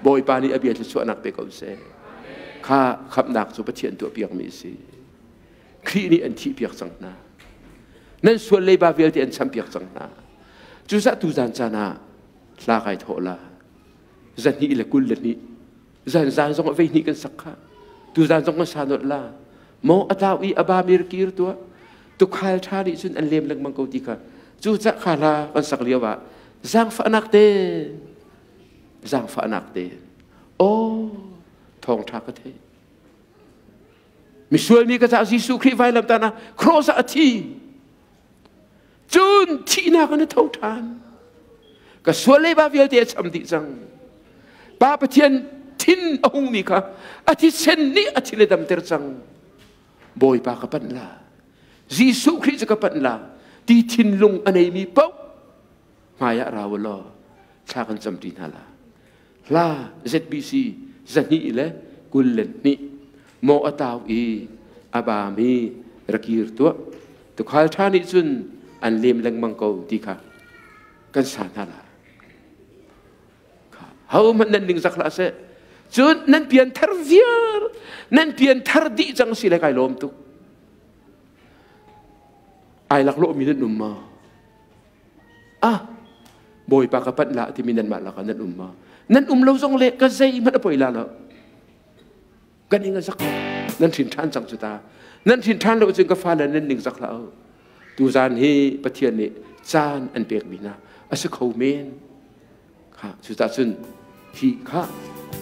Bawipa nih a bia thluachuahnak pe ko seh. Kha khamhnak cu Pathian tuahpiakmi a si. Khrih nih an thihpiak cang hna. Nan sual leiba vialte an champiak cang hna. Cucaah tuzan caan ah hla kai thawh la. Zahnih le kul le hnih. Zan zan zong vei hnih kan sak kha. Tuzan zong kan sa nolh la. Maw a tlau i a ba mir kir tuah. Tukhal ṭha nih cun an lem lengmang ko ti kha. Cucah kha hla kan sak lio ah zaangfahnak te zaangfahnak te aw thawngṭha ka theih. Misual mi ka caah Jesuh Khrih vailamtah ah cross ah a thi. Cun thihnak in a tho ṭhan. Ka sual leiba vialte a cham dih cang. Pa Pathian thin a hungmi kha a thisen nih a thil a damter cang. Bawipa ka panh la. Jesuh Khrih cu ka panh la. Ti thinlung a neimi paoh hmai ah ra u law thla kan camṭi hna la. Hla ZBC zahnih le 22 maw a tau i a bami rakir tuah tukhal ṭha nih cun an lem lengmang ko ti kha kan sa hna la. Ho hmanh nan ning zak hlah seh. Cun nan pian thar viar nan pian thar dih cang si le kai lawm tuk. Ai laklawh mi nan um ma? Ah, Bawipa ka panh la timi nanmah lakah nan um ma? Nan um lo zong le ka zeihmanh a poi la lo. Kan ing a zak lo. Nan hrin ṭhan cang cu ta. Nan hrin ṭhan lo cun ka fale nan ning zak hlah u. Tuzan hi Pathian nih caan an pekmi hna a si kho men. Kha cucah cun hi kha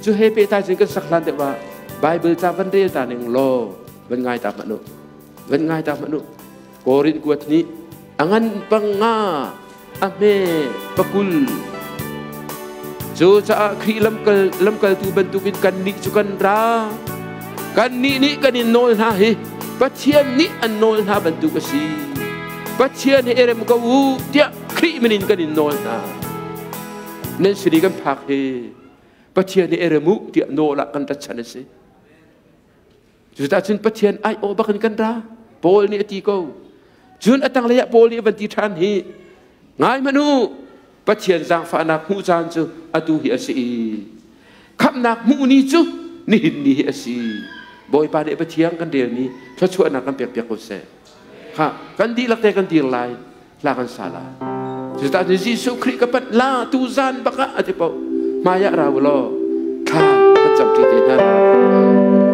cu he pehtlai cun kan sak hlan deuh ah Bible ca van rel ta ning law van ngai ta hmanh u. Van ngai ta hmanh u. Korin kuat nih a ngan panga a hme pakul Cucaah Khrih lamkal lamkaltu bantukin kannih cu kan ra. Kannih nih kan in nawl hna hi Pathian nih an nawl hna bantuk a si. Pathian he i rem ko u tiah Khrih min in kan in nawl hna. Nan sini kan phak hi Pathian he i rem u tiah nawl ah kan rat chan a si. Cucaah cun Pathian ai-awh bak in kan ra. Paul nih a ti ko. Cun a tanglei ah Paul nih a van ti ṭhan hi, ngai hmanh u, Pathian zaangfahnak hmuh caan cu atu hi a si i khamhnak hmuh ni cu nihin ni hi a si. Bawipa nih Pathian kan rel ni thluachuahnak kan pek piak ko seh. Kha kan dihlak te kan dir lai, hla kan sa lai. Cucaah cun Jesuh Khrih ka panh la tu zan bak ah a ti paoh. Hmai ah ra u law thla kan camṭi te hna.